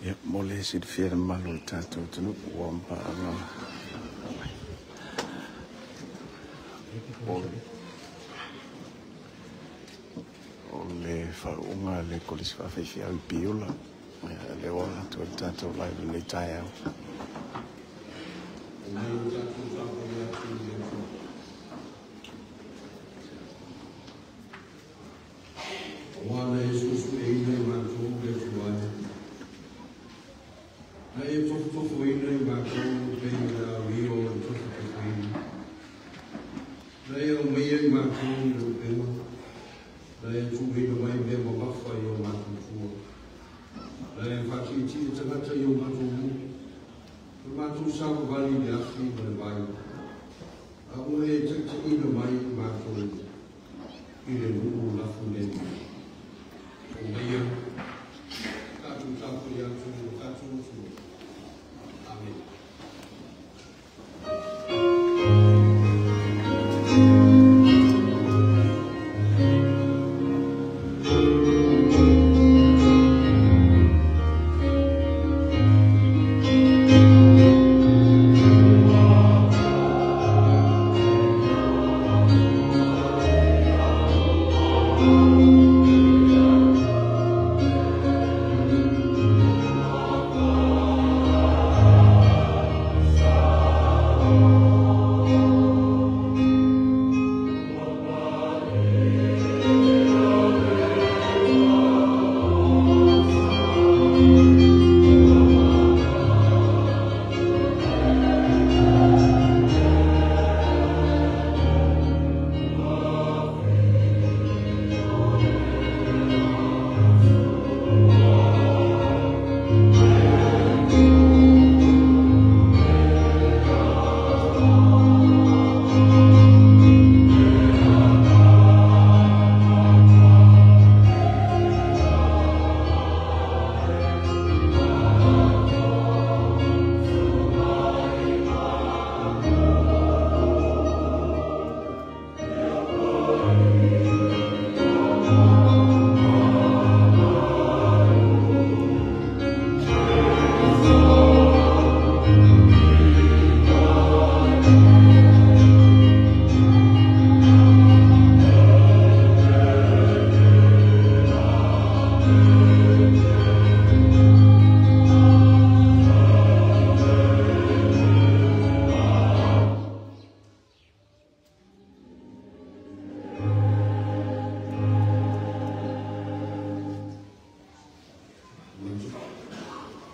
Ia, mo le silafia e le mamalu o le tatou atunuu, ua maea o le faauuga a le Kolisi Faafaifeau i Piula. Ia, lea ua atoa le tatou live i lenei taeao. Na e tofotofoina i matou pei o le auio o le tofotofoina. Na e aumaia i matou i le upega, na e tuuina mai mea mamafa i o matou tua. Na e faatietie tagata i o matou nuu, o matou savavali i le afi ma le vai. A ua e taitaiina mai i matou i le nuu lafu nei. O maia, tatou tapuai atu i lo tatou Atua. Amém.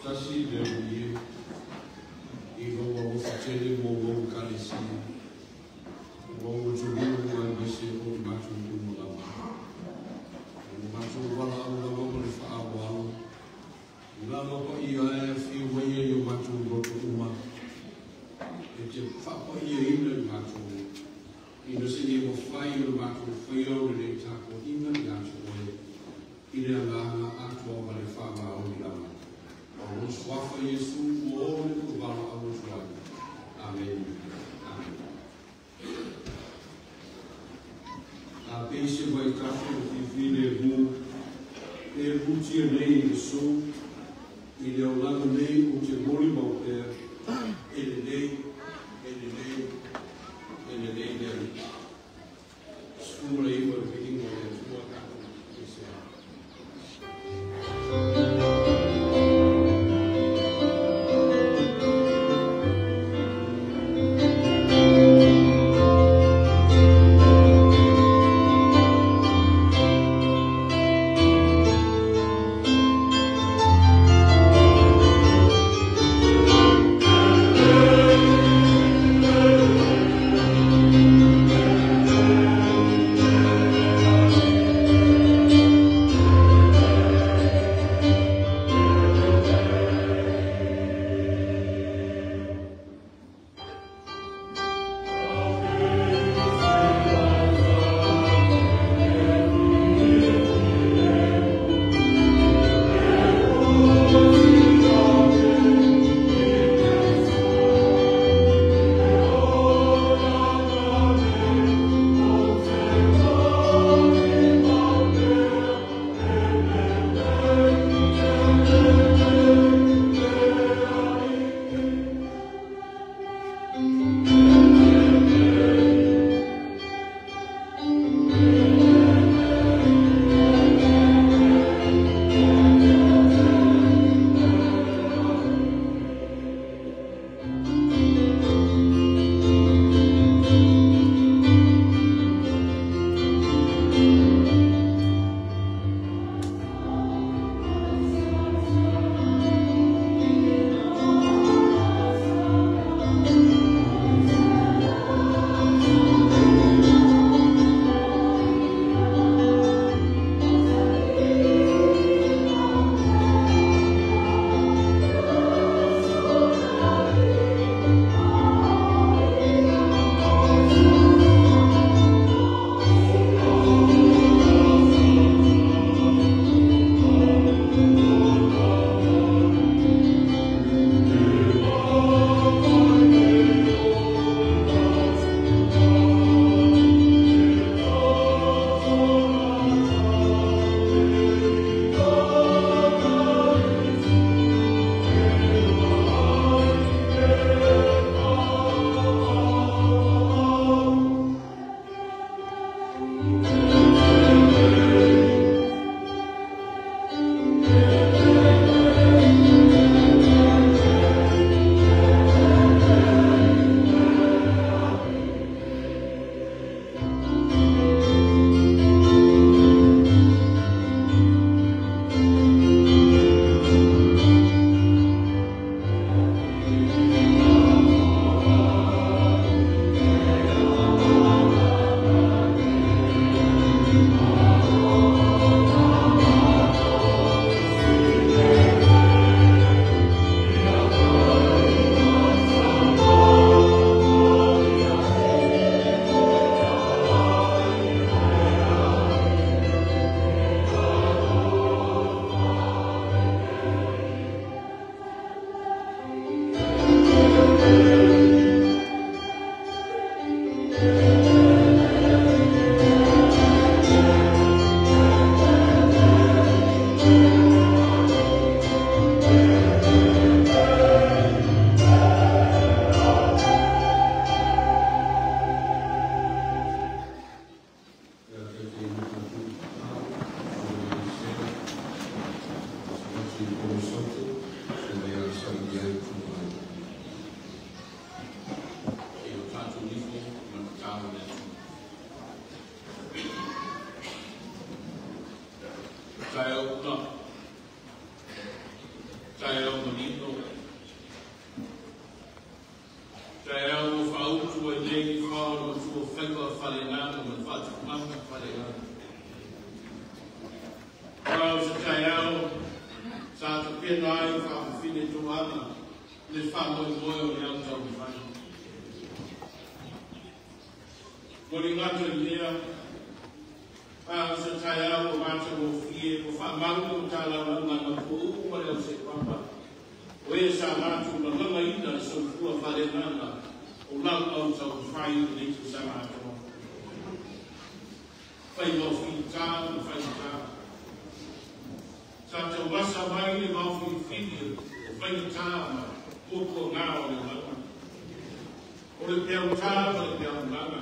Tasi le uie, i lou alofa tele mo lou ekalesia, o lou atunuu aemaise o i matou uma lava. O lo matou valaau lava ma le faaaloalo, i le Ala Paia e afio mai ai o matou loto uma, e te faapaiaina i matou, ina seia mafai o le matou faia o le tapuaiga ia te oe, i le agaga atoa ma le faamaoni lava. O lou suafa Iesu ua o le valaau atu ai. Amene. Amene. A peise vaitafe o fifi le mu, e rutia nei i le su, i le olaga nei o te molimau pea, e lelei, e lelei, e lelei le Alii. 19 le viiga o le Atua tatou ese ai. Faaleagaga ma le faatufugaga faaleagaga. Aua o se taeao sa tapena ai faafafine toaga le faamoemoe o le au taumafai. Mo le gata i lea, a o se taeao ua matagofie, ua faamau le matalauauga na puuu ma le auseipapa, o e sa matou lalagaina le soifua faaleagaga o lau au taumafai i lenei tausaga atoa. Fai maofilitā ma faigata. Sa taumasa mai le maofilifili o faigata ma puapuagā o le olaga. O le peautā ma le peaulaga.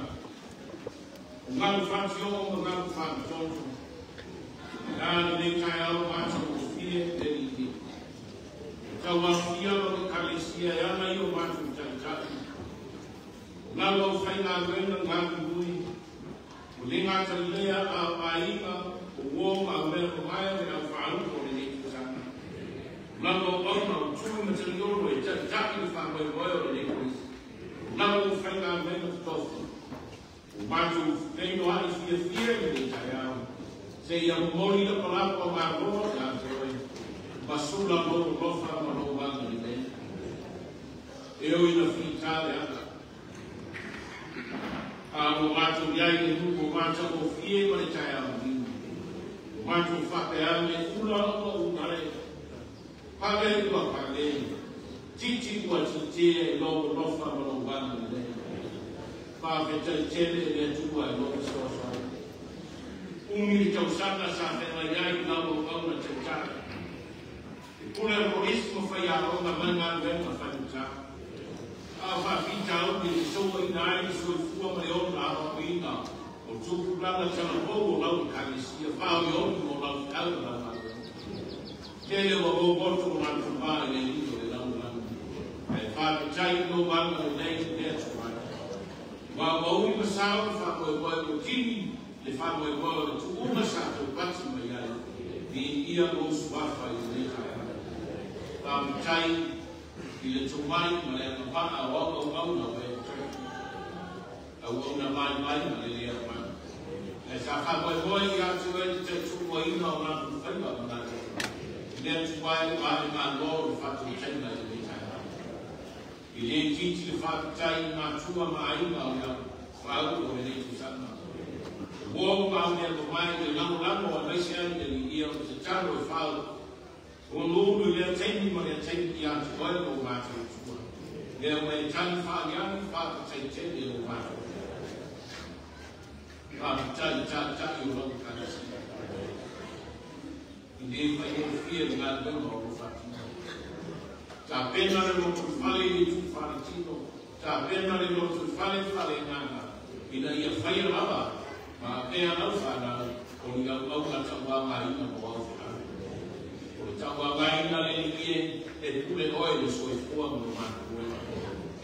O galu faatio'o ma galu faamatoto. A lenei taeao matagofie le Alii. E tauafia lau Ekalesia e ala i o matou taitai. O lau aufaigaluega galulue, ua le gata i lea a o aiga, o uo ma auea mamae o le aufaauto o lenei tausaga. O lau auauna o tui ma taliolo e taitai le faamoemoe o lenei Kolisi. O lau aufaigaluega totofi, ua matou feiloai fiafia i lenei taeao, seia momoli lapalapa o malo ia te oe, ma sula lou alofa ma lou agalelei. E ui ina fitā le ala, a ua matou i ai i le nuu ua matagofie ma le taeao liliu. Ua matou faapea ane, ula ua ula e, pale ua pale, titi ua titia i lou alofa ma lou agalelei. Faafetai tele e le Atua i lou fesoasoani. Umi le tausaga sa feagai ai i lau auauna taitai. E pule o kolisi ma faiaoga mai galuega faigata. A o faafitauli e fesouaina ai le soifua ma le ola aoaoina o tupulaga talavou o lau Ekalesia, faaoioi mo lau feau ma lau galuega. Tele ua gogoto o latou va i le alii o le lalolagi, ae faafetai i lou agalelei i lea tulaga. Ua auaui ma sao le faamoemoe ua kini le faamoemoe o le tuuga sa taupati mai ai, viia lou suafa i lenei taeao. Faafetai i le tomai ma le agavaa o au auauna ua e tofi, auauna vaivai ma le le aumai. Ae sa faamoemoe ia te oe le tautuuaina o latou faiva ma galuega. I le Atua e ua ae malo le faatautaiga i lenei taeao. E le itiiti le faafetai i matua ma aiga o le aufaauo o lenei tausaga. Ua uo ma mea mamae i le lagolago aemaise ai le liia o le tatalo e fau. Uluulu i lea taimi ma lea taimi ia te oe lo matou Atua. Lea ua e tali faaliali faafetai tele lo matou Atua. Faafetai i taitai o lau Ekalesia. I le faigofie le galuega o lo faatino. Tapena le lotoifale i le tuufaletino, tapena le lotoifale faaleagaga, ina ia faia lava ma apea lau fanau o ni auauna tauagaina mo au feau. O le tauagaina le Alii e, e pule oe i le soifua ma lo matou.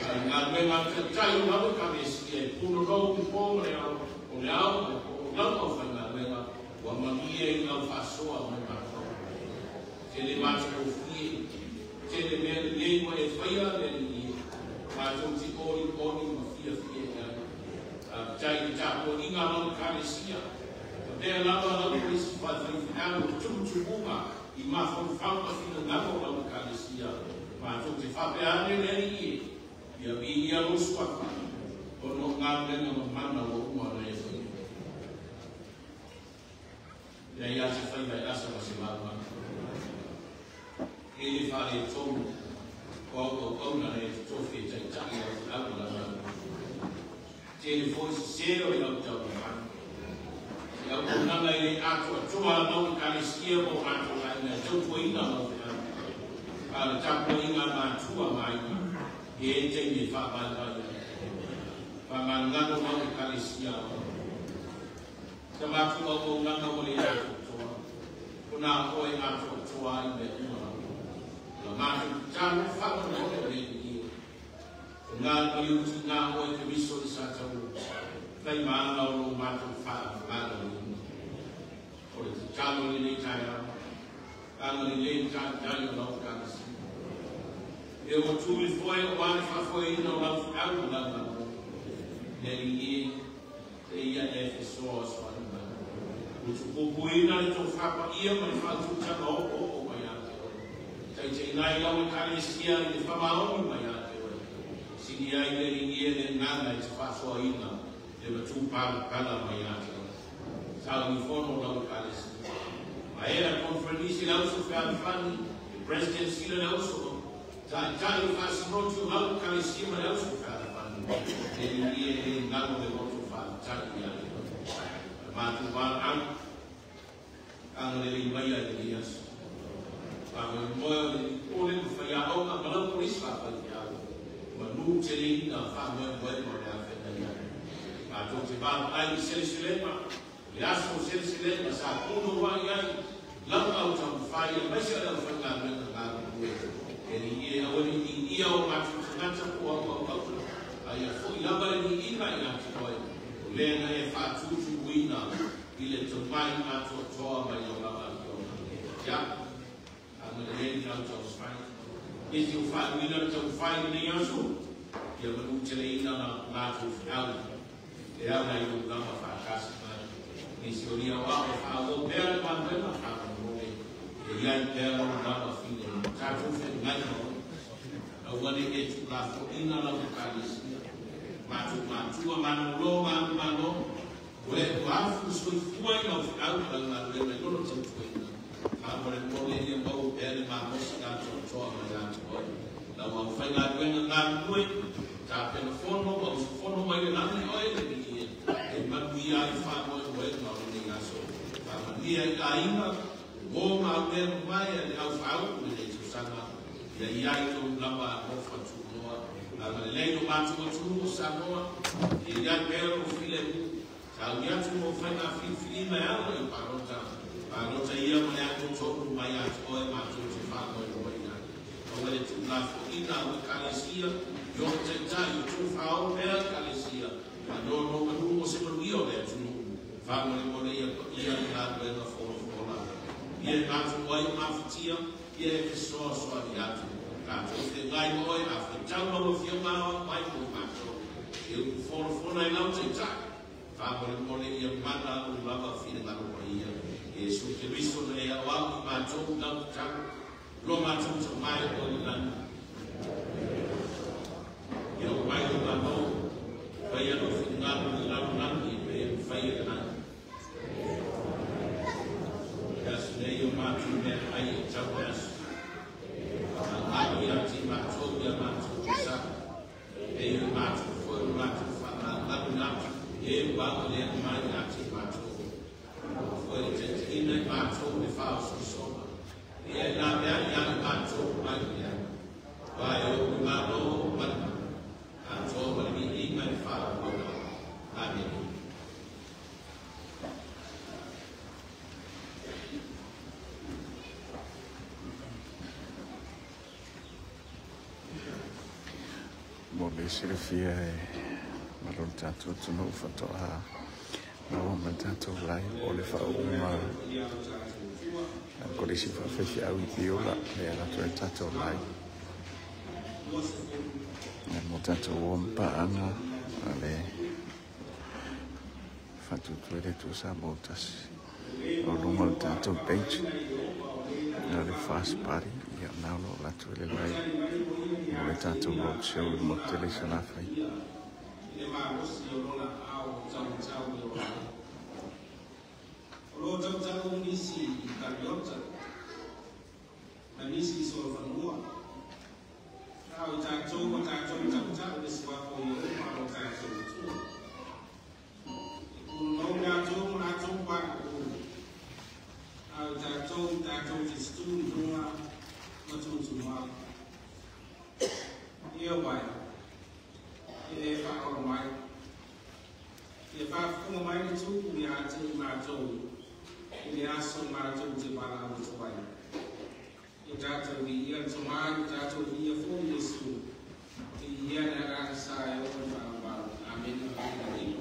A o le galuega a le taitai o lau Ekalesia e punonou i po ma le ao, o le ao ma le po, o lau aufaigaluega ua malie i lau faasoa mai matou. Tele matagofie, tele mea lelei ua e faia le Alii e, matou te olioli ma fiafia i ai. Faafetai i le tapuaiga a lau Ekalesia, faapea lava lau Kolisi faaifaifeau o le tumutumuga i mafaufau ma finagalo o lau Ekalesia. Matou te faapea ane le Alii e, ia viia lou suafa, ona o galuega mamana ua uma ona e faia. Leai lava se faiva e asa ma se lauga. E le faaletonu o au auauna na e totofi e taitai au feau ma lau galuega. Tele foi sesē o le au taumafai. Se auaunaga e le atoatoa a lau Ekalesia ma o matou aiga e tautuaina lau feau. A o le tapuaiga a matua ma aiga, e i ai taimi e faavaivai ai. Faamanugano lau Ekalesia ao. Sa matou auaunaga ua le atoatoa, ona a oe atoatoa ai mea uma lava. O la matou tatalo faamolemole le Alii e, o galulue tiga oe Keriso i sa taua, fai ma aga o lo matou faamaloloina. O le tatalo i lenei taeao, agalelei le taitai o lau Ekalesia. E ua tu i foe aua le faafoeina o lau feau ma lau galuega. Le Alii e, Te ia e fesoasoani mai. Utupupuina le tofa paia ma le faautautaga oooo mai ia te Oe. Taitaiina ai lau Ekalesia i le faamaoni mai ia te Oe. Sili ai le ligia le agaga e te faasoaina le matupalapala mai ia te Oe. Sauifono lau Ekalesia. Maea konferenisi le auso fealofani, le President Sila le auso, taitai o faasinoti o lau Ekalesia ma le auso fealofani. Le ligia le galo le loto faafetai ia te Oe. Matou valaau, agalelei mai ai lenei aso. Faamoemoe o le ole ma faiaoga ma lau kolisi faafaifeau. Manu teleina faamoemoega o le a feagai ai. Matou te vaavaai i seleselega, le aso o seleselega sa punouai ai lau au taumafai aemaise o le aufaigaluega galulue. E ligia aua ne i viia o matou tagata po o au auauna, a ia foi lava le viiga ia te Oe, o lea na e faatutumuina i le tomai atoatoa mai lau lava afioga. Ia, agalelei lau taumafai. Nisi o faauiina le taumafai i lenei aso, ia manuteleina latou feau e ala i lou lava faatasi mai. Nisi o lia o ao e faaauau pea le galuega faamolemole, e i ai pea lou lava filemu. Tatou feagai ma Oe. Aua ne i e tuulafoaiina lau Ekalesia. Matou matua malolo manumalo, o le ua afu soifua i lau feau ma lau galuega i lona tautuaina. Faamolemole ia maua pea le malosi atoatoa mai ia te Oe. Lau aufaigaluega galulue, tapena fono ma usufono mai le lagi oe le viia, e manuia ai faamoemoega o lenei aso. Faamanuia i aiga, uō ma aumea mamae a le aufaaupu i lenei tausaga, ia i ai lou lava alofa tunoa. Agalelei lo matou atunuu o Samoa, ia i ai pea lou filemu. Sauni atu mo faiga filifiliga e ala i palota. Palota ia ma le amiotonu mai ia te Oe matou te faamoemoeina ai. Aua le tuulafoaiina au Ekalesia i ona taitai, o tuufaaoo pea Ekalesia, faanonomanu mo se manuia o le atunuu. Faamolemole ia paia le galuega folafola. Ia e matou ai o mafatia, ia e fesoasoani atu. Tatou feagai ma Oe, a faitau lau Afioga Aoao mai mo matou. E upu folafola i lau Taitai. Faamolemole ia mana lou lava finagalo paia. Iesu Keriso na e aoao i matou i lau tatalo. Lo matou Tama e o i le lagi. Ia oo mai lou Malo, faia lou finagalo i le lalolagi e pei ona faia i le lagi. Le aso nei o matou meaai e tau le aso. Faamagalo ia te matou i a matou tausaga, e pei ona matou foi o latou faamagaloina atu e ua agalea mai ia te matou. Aua foi le taitaiina i matou i le faaosoosoga, ia e laveai ia i matou mai le leaga. Aua e ou le Malo ma le mana, atoa ma le viiga i le faaloaloa. Amene. Mo le silafia e malo le tatou atunuu faatoa maua ma le tatou live o le faauuga a le Kolisi Faafaifeau i Piula le alu atu ai le tatou live. Mo tatou uo ma paaga a le faatuatua i le Atua Samoa ua tasi o luga o le tatou page o le Fast Party, ia na o lo o alu atu ai le live mo le tatou road show i le motu tele i Salafai. I le malosi o lona ao taumatau e ola ai. O lo o tautau nisi i Kariota, ma nisi i solofanua, a o i tatou ua tatou tautau le suafa o Iehofa lo tatou Atua. E punonou latou ma latou palupalu, a o i tatou tatou te tutū i luga ma tutumu ai. Ia wai, e e whaola mai. Ia whaafufunga mai le tupu ia te i mātou, i le aso mātou te walaau atu ai. Ia tātou i ia le tomai, ia tātou i ia fō Iesu, i ia le agaga sa e oo i le faavavau. Amene, amene, amene.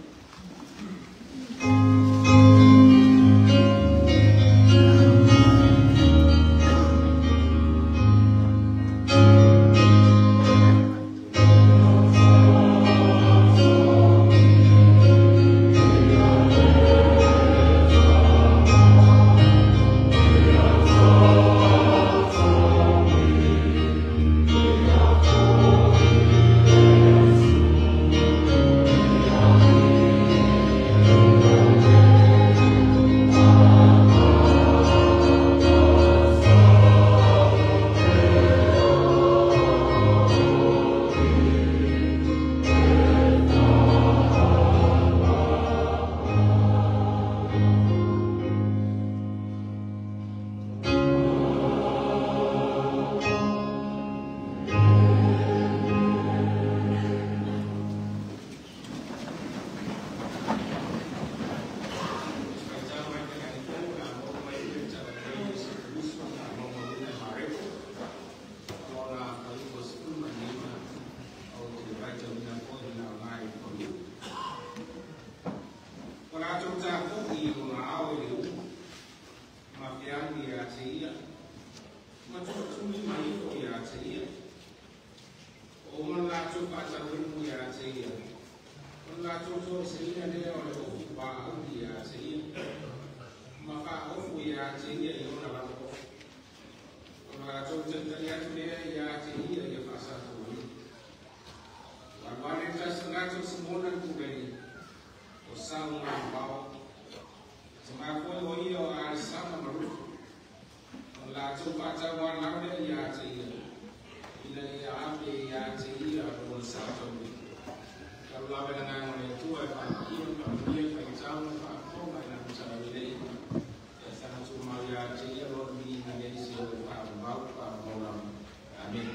te ia. O la tōtō se ina lea o le ofu wā au ia te ia. Ma wha ofu ia te ia i ona lava ofu. O la tō tali atu lea ia te ia ia whasatu i. Wane tasi lato simona kureni. O sau ngā wao. Te mākoe o ia o Arisama Marufu. O la tō pātau wā laure ia te ia. Ina ia ape ia te ia o le sātau. Ka lawe na ngā le tua e whakia, whakia, whaitau, whakonga i nā mutara i. E sana tū mau ia te ia o mi na le isi o le whaamau, whaamau lama. Amen.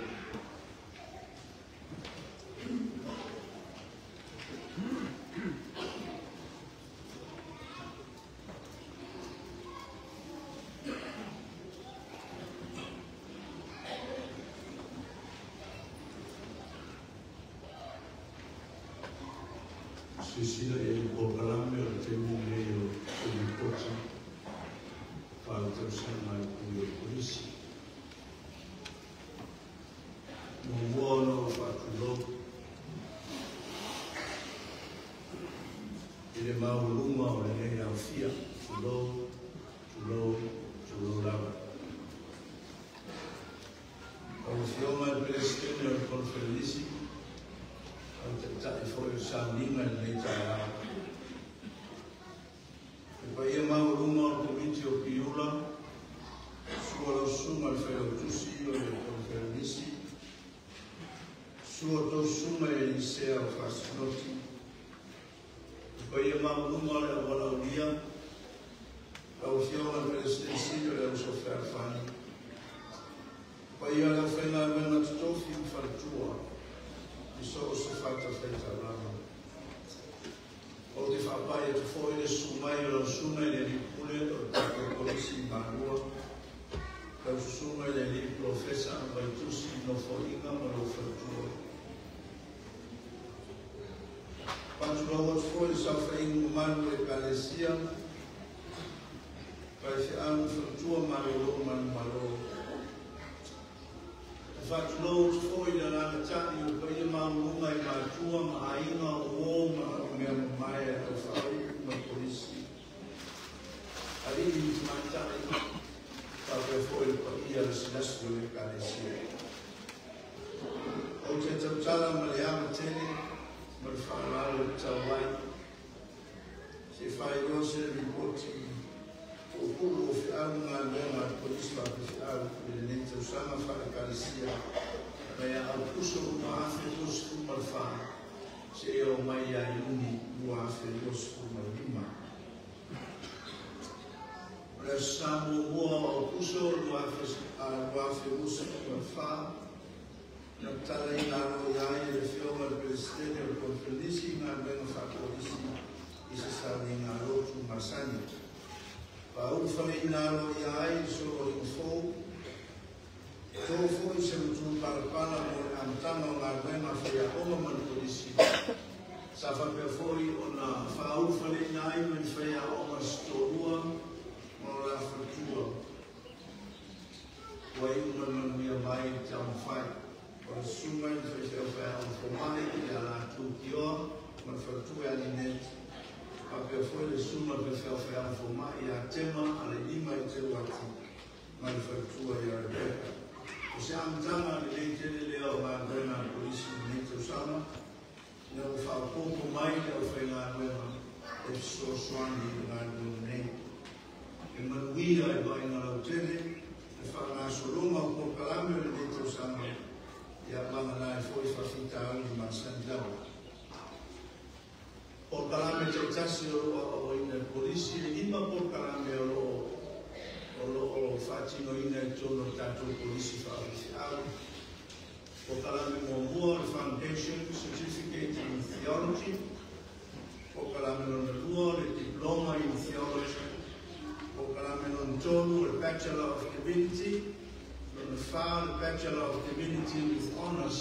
Sisila e le polokalame o le taimi lenei o lipoti faaletausaga a le Pule o Polisi. Muamua ona ou faatulou i le maualuga o lenei aofia, tulou, tulou, tulou lava. O le afioga i le Peresetene o le Koneferenisi, o le taitai foi o sauniga i lenei taeao. E paia maualuga o le Komiti o Piula, sua lau susuga i le Failautusi o le Koneferenisi, sua tou susuga i Elisea o Faasinoti. E paia maualuga o le aualaulia, lau afioga i le Peresetene Sili o le Auso Fealofani. Paia o le aufaigaluega totofi ma faletua, i so o se fatafaitaulaga. O te whaapai atu foi le sumai o lau susuga i le alii pule o le tatou polisi i Malua, lau susuga i le alii profesa Vaitusi Nofoaiga ma lou faletua. Faatulou atu foi le saofaiga mamalu o le Ekalesia, faifeau faletua malolo ma le malo. E faatulou atu foi le alagatali o paia maualuga i matua ma aiga o uō ma mea mamae a lau whaau ma polisi. Alii i tamaitai, faapea foi le paia le silasi o le Ekalesia. Ou te tautala ma le ava tele ma le faaaloalo e tatau ai. Se faailoa se ripoti puupuu o feau galuega a le polisi faapefeau i lenei tausaga faale-Ekalesia mai ia Aukuso 2024 seia oo mai ia Iuni 2025. O le aso Sa muamua o Aukuso 2024, na tatalaina aloaia ai e le Afioga i le Peresetene o le Koneferenisi i galuega faapolisi i se sauniga lotu masani. Faaulufaleina aloaia ai le soloaiga fou, tō foi se matupalapala mo le amataga o galuega a faiaoga ma le polisi. Sa faapea foi ona faaulufaleina ai ma ni faiaoga se toalua ma o la faletua. Ua iu ma le manuia mai le taumafai. O le susuga i le faifeau faiaoga fomai ia latou Kioa ma le faletua ia Lynette, faapea foi le susuga i le faifeau faiaoga fomai ia Tema Aleilima i Teuati ma le faletua ia Rebecca. O se amataga lelei tele lea o galuega a le polisi i lenei tausaga, ina ua faaopoopo mai le aufaigaluega e fesoasoani i le galuega nei. E manuia i vaaiga lautele le faagasologa o polokalame o lenei tausaga ia vagana ai foi faafitauli masani lava. Polokalame taitasi o loo aoaoina e le polisi, e 5 polokalame o loo faatinoina i totonu o le tatou polisi faafaifeau. Polokalame muamua o le Foundation Certificate in Theology, polokalame lona lua o le Diploma in Theology, polokalame lona tolu o le Bachelor of Divinity, lona fa o le Bachelor of Divinity with Honours,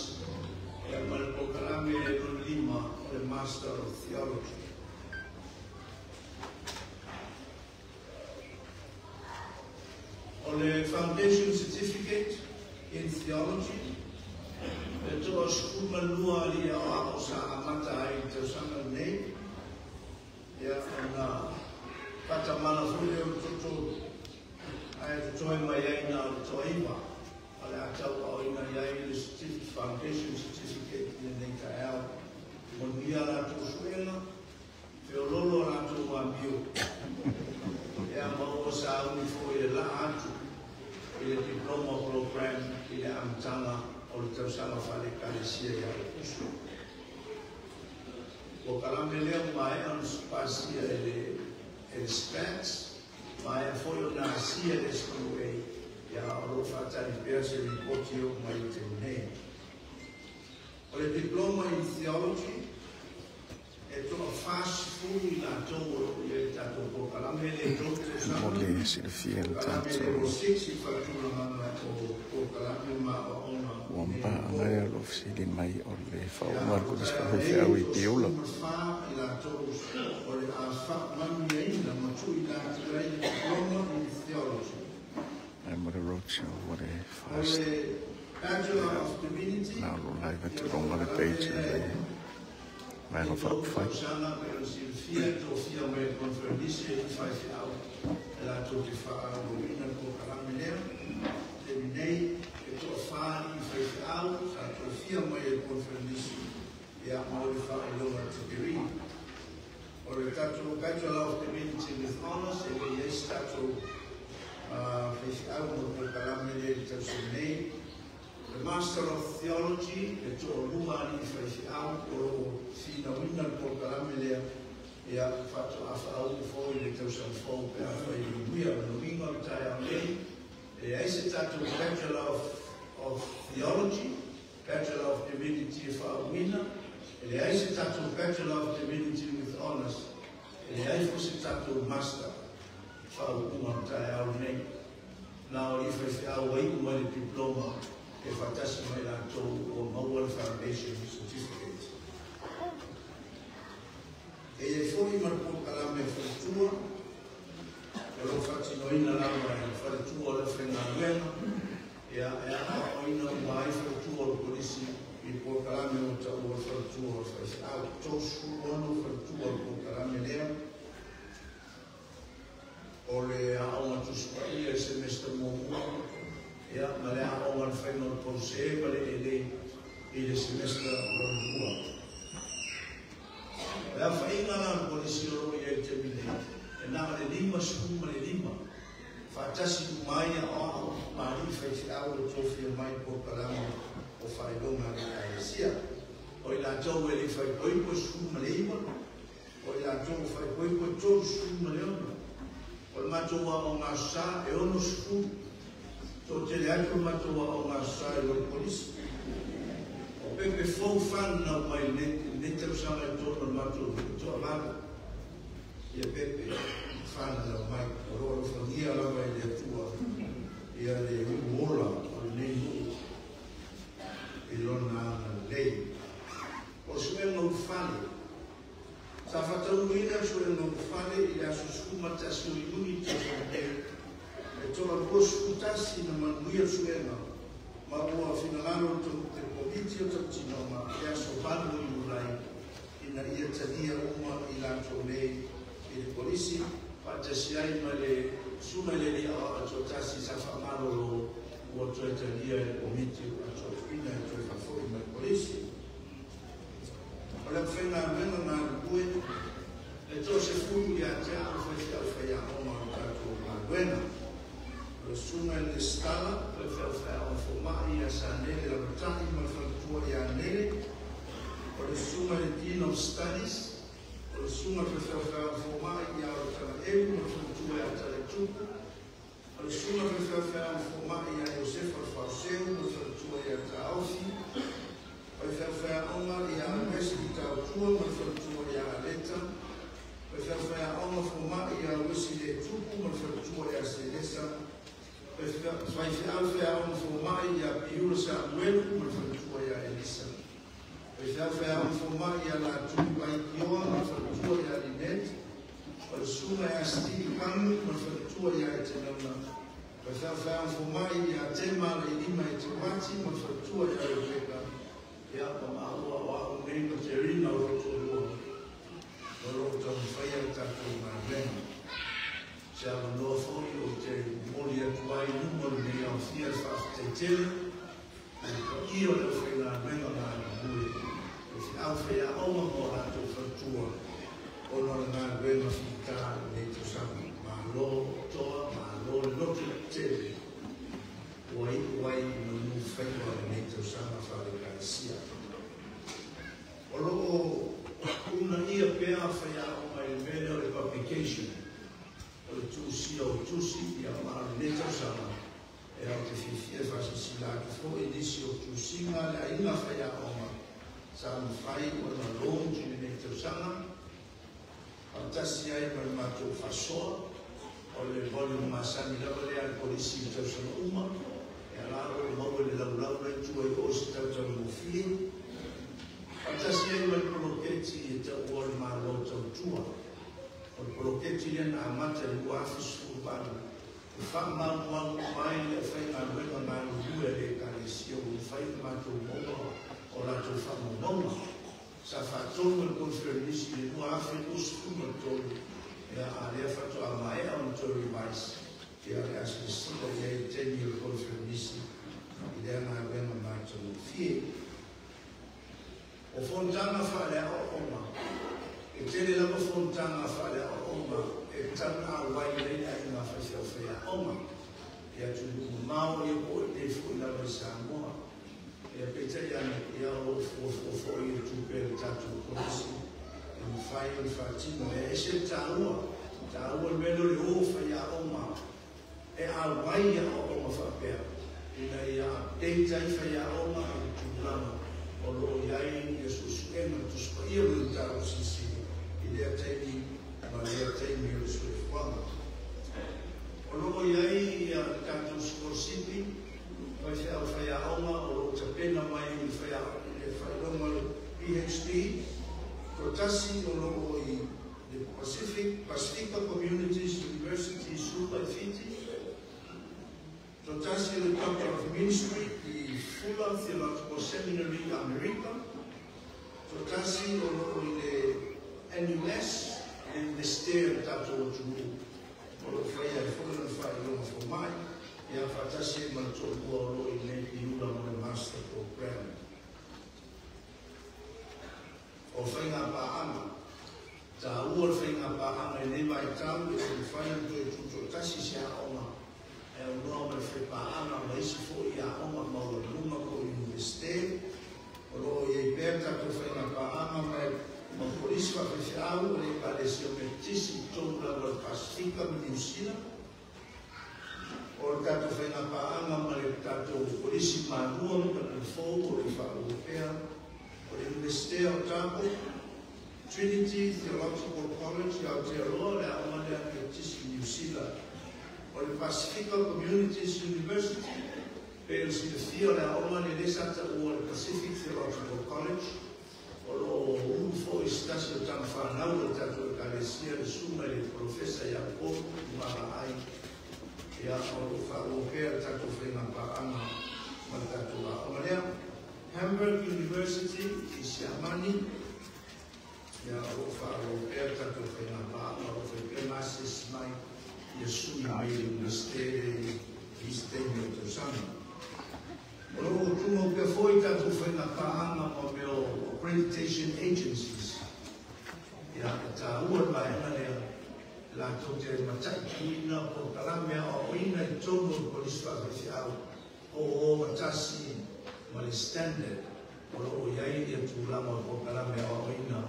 ia ma le polokalame lona lima o le Master of Theology. O le Foundation Certificate in Theology, e Toa 12 ali o ao sa amata ai i tausaga lenei. Ia ona faatamala foi lea o le toto ae totoe mai ai na o le toaiva o le a tauaaoina i ai le certificate, foundation certificate i lenei taeao. Manuia latou suega, feololo a latou amio. Ia ma ua sauni foi e laa atu i le diploma program i le amataga o le tausaga faale-Ekalesia ia Aokuso. Polokalame lea ua maea ona pasia e le SPATS, maea foi ona asia e le SQA, ia o lo o faatali pea se ripoti e oo mai i le taimi nei. O le diploma in theology, e toa 40 i latou o lo o i ai le tatou polokalame le 3 tausaga. Mo le silafia le Polokalame tatou level 6 i faatulagaga o polokalame ma aoaoga ua i nei mapaaga po. e o lo o fesili mai o le Ia faauma a le o Kolisi taeao nei Faifeau e i Piula. 34 i latou o le a faamanuiaina ma tuuina atu ai le diploma in theology. Ae mo le roadshow ua le O fast le Bachelor of Divinity, na o lo o live atu ia i luga o le polokalame page a lea le Vaega e 3 Faaupufai. Tausaga pei ona silafia e tofia mai e le conferenisi e faifeau e latou te faaauauina le polokalame lea. Taimi nei e toafa alii faifeau sa tofia mai e le conferenisi ia ma o le faailoga degree. O le tatou Bachelor of Divinity with Honors, e le i ai se tatou faifeau mo le polokalame lea i le tausaga nei. Le Master of Theology, e toalua alii faifeau o lo o finauina le polokalame lea, ia faatoa faauu foi i le tausaga fou pe afai e manuia. O le uiga o le taeao nei, e leai se tatou Bachelor of Theology, Bachelor of Divinity e faauuina, e leai se tatou Bachelor of Divinity with Honors, e leai foi se tatou Master faauuga o le taeao lenei. Na o alii faifeau ai mai le diploma e faatasi mai latou ua maua le foundation certificate. E iai foi ma le polokalame a faletua o lo o faatinoina lava e le faletua o le aufaigaluega, ia e aoaoina uma ai faletua o le kolisi i le polokalame ua taua o le faletua o le faifeau. 36 faletua o le polokalame lea. O le aoga Tusi Paia i le semester muamua, ia ma le aoga o le faiga o le pausē ma le elei i le semester lona lua. O le aofaiga la o le kolisi o lo o i ai i le taimi nei, e na o le 55 faatasi uma ai aoao ma alii faifeau o tofia mai polokalame o faailoga a le Ekalesia. O i latou e le i faaipoipo e 19, o i latou o faaipoipo e 36. O le matou aoga Aso Sa e 60. Toatele atu le matou aoga Aso Sa i lo le kolisi. O pepe fou fananau mai lenei tausaga i totonu o le matou nuu, e toavalu ia pepe fananau mai. O lo o alofagia lava e le Atua ia le uluola o lenei nuu i lona agalelei. O le suega ulufale. Sa faataunuuina le suega ulufale i le aso 11 o Iuni i le tausaga nei. E toa 21 na manuia le suega ma ua finagalo le Komiti o Tautinoga i le aso 8 o Iulai ina ia talia uma i latou nei i le kolisi faatasi ai ma le susuga i le alii aoao toatasi sa faamalolo ua toe talia e le Komiti ua atoatoina e toe faafoi mai le kolisi. O le aufaigaluega galulue, e toasefulu ia te au faifeau faiaoga o le tatou galuega. O le susuga i le Lesitala, faifeau faiaoga fomai ia Sanele Lavata'i ma le faletua ia Nele. O le susuga i le Dean of Studies, o le susuga i le faifeau faiaoga fomai ia Alo Taga'elu ma le faletua ia Talaitupu. O le susuga i le faifeau faiaoga fomai ia Iosefa Lefaoseu ma le faletua ia Taofi. Faifeau faiaoga ia Wesley Tautua ma le faletua ia Aleta. Faifeau faiaoga fomai ia Wesley Letupu ma le faletua ia Selesa. Faifeau faiaoga fomai ia Piula Samuelu ma le faletua ia Elisa. Faifeau faiaoga fomai ia Latu Aikioa ma le faletua ia Lynette. O le susuga ia Stevie Pamu ma le faletua ia Etenauna. Faifeau faiaoga fomai ia Tema Leilima Eteuati ma le faletua ia Rebeka. Ia ma maua o au nei ma te rina o roto lua o lo taumafai le tatou galuega. Se avanoa foi o te momoli atu ai i luma o lenei aofia le faafetai tele i le paia o le aufaigaluega galulue o feau faiaoga ma o latou faletua ona o le galuega fita i lenei tausaga. Malo toa, malo le loto tele ua iu ai i manu faiva o lenei tausaga faale-Ekalesia. O lo o uunaia pea faiaoga i le mea lea o le publication, o le tusia o tusi, ia ma o lenei tausaga e ao te fiafia e faasilasila atu foi nisi o tusiga a le aiga faiaoga sa mafai ona launch i lenei tausaga faatasi ai ma le matou faasoa o le volume masani lava lea a le Kolisi i tausaga uma e ala o lo o maua i le laulau la i tua i o se tautaugofie faatasi ai ma le poloketi e taua o le Malo Tautua. O le poloketi lea na amata i le 2018 e faamaumau uma ai le aufaigaluega galulue a le Ekalesia ua mafai ona matou maua o latou faamaumauga. Sa faatonu e le Koneferenisi i le 2023, ia, a lea faatoa maea ona toe revise, ia, o le a silasila i ai i le taimi o le Koneferenisi i lea galuega matagofie. O fonotaga faaleaoaoga. E tele lava fonotaga faaleaoaoga e tatau ona auai ai le aiga faifeau faiaoga i atunuu mamao, ia po o i inei foi lava i Samoa. Ia peitai ane, ia o lo o fuafua foi le tupe a le tatou Kolisi e mafai ona faatino. E ese le taua, taua le mea lea o le o faiaoga e auai i aoaoga faapea ina ia update ai faiaoga i le tulaga o lo o i ai ia suesuega Tusi Paia ma le mataupu silisili i lea taimi ma lea taimi o le soifuaga. O lo o i ai ia le tatou sikolasipi faifeau faiaoga o lo o tapena mai i le faailoga o le PhD, toatasi o lo o i le Pacific, Pasifika Communities University i Suva i Fiti, toatasi o le Doctor of Ministry i Fuller Theological Seminary i Amerika, toatasi o lo o i le NUS, le Iunivesite a le tatou atunuu o lo o faia ai foi lona faailoga fomai, ia faatasi ai ma le toalua o lo o i inei i Piula mo le Master Program. O faiga paaga. Taua le faiga paaga i lenei vaitau e le mafai ona toe tutoatasi se aoga e aunoa ma le fai paaga ma isi foi aoga maualuluga po o Iunivesite. O lo o i ai pea tatou faiga paaga ma Kolisi Faafeifeau o le Ekalesia Metotisi i totonu lava o le Pasefika ma Niu Sila. O le tatou faiga paaga ma le tatou Kolisi Malua ma Talalafou o lo o faaauau pea. O le Iunivesite o Otago, Trinity Theological College i Aotearoa, le aoga lea a Metotisi i Niu Sila. O le Pasifika Communities University, pei ona silafia o le aoga lea lea sa taua o le Pacific Theological College, o lo o ulu foi se tasi o tama fanau a le tatou Ekalesia, le susuga i le Polofesa ia Upolu Tumalaai, ia, o lo o faaauau pea le tatou faiga paaga ma le tatou aoga lea. Hamburg University i Siamani, ia, o lo o faaauau pea le tatou faiga paaga, o lo o fai pea ma asiasi mai ia sui mai le Iunivesite i isi taimi o le tausaga. O lo o tumau pea foi tatou faiga paaga ma mea o accreditation agencies. Ia, e taua le vaega lea, latou te mataituina polokalame aoaoina i totonu o le Kolisi Faafeifeau o o gatasi ma le standard o lo o i ai ia tulaga o polokalame aoaoina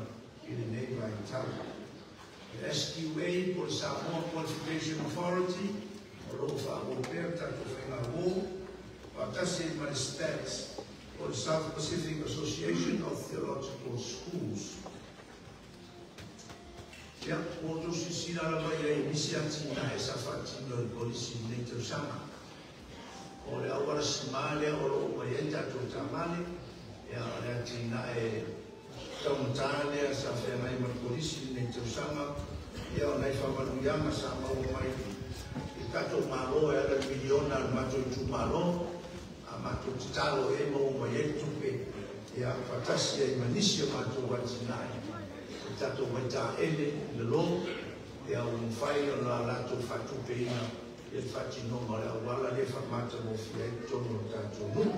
i lenei vaitau. Le SQA po o le Samoa Qualification Authority o lo o faaauau pea le tatou faigauo faatasi ai ma le SPATS po o le South Pacific Association of Theological Schools. Ia, ua outou silasila lava i ai i nisi atinae sa faatino e le Kolisi i lenei tausaga. O le auala simā lea o lo o omai ai tatou taavale, ia, o le atinae taugata lea sa feagai ma le Kolisi i lenei tausaga, ia, o nai faamanuiaga sa maua mai i le tatou Malo e ala i le miliona a le matou itumalo, a matou tatalo i ai maua mai ai le tupe. Ia faatasi ai ma nisi o matou atinae i tatou vaitaele i lalo, ia ua mafai ona latou faatupeina ia le faatinoga o le auala lea e faamatagofie ai totonu o le tatou nuu.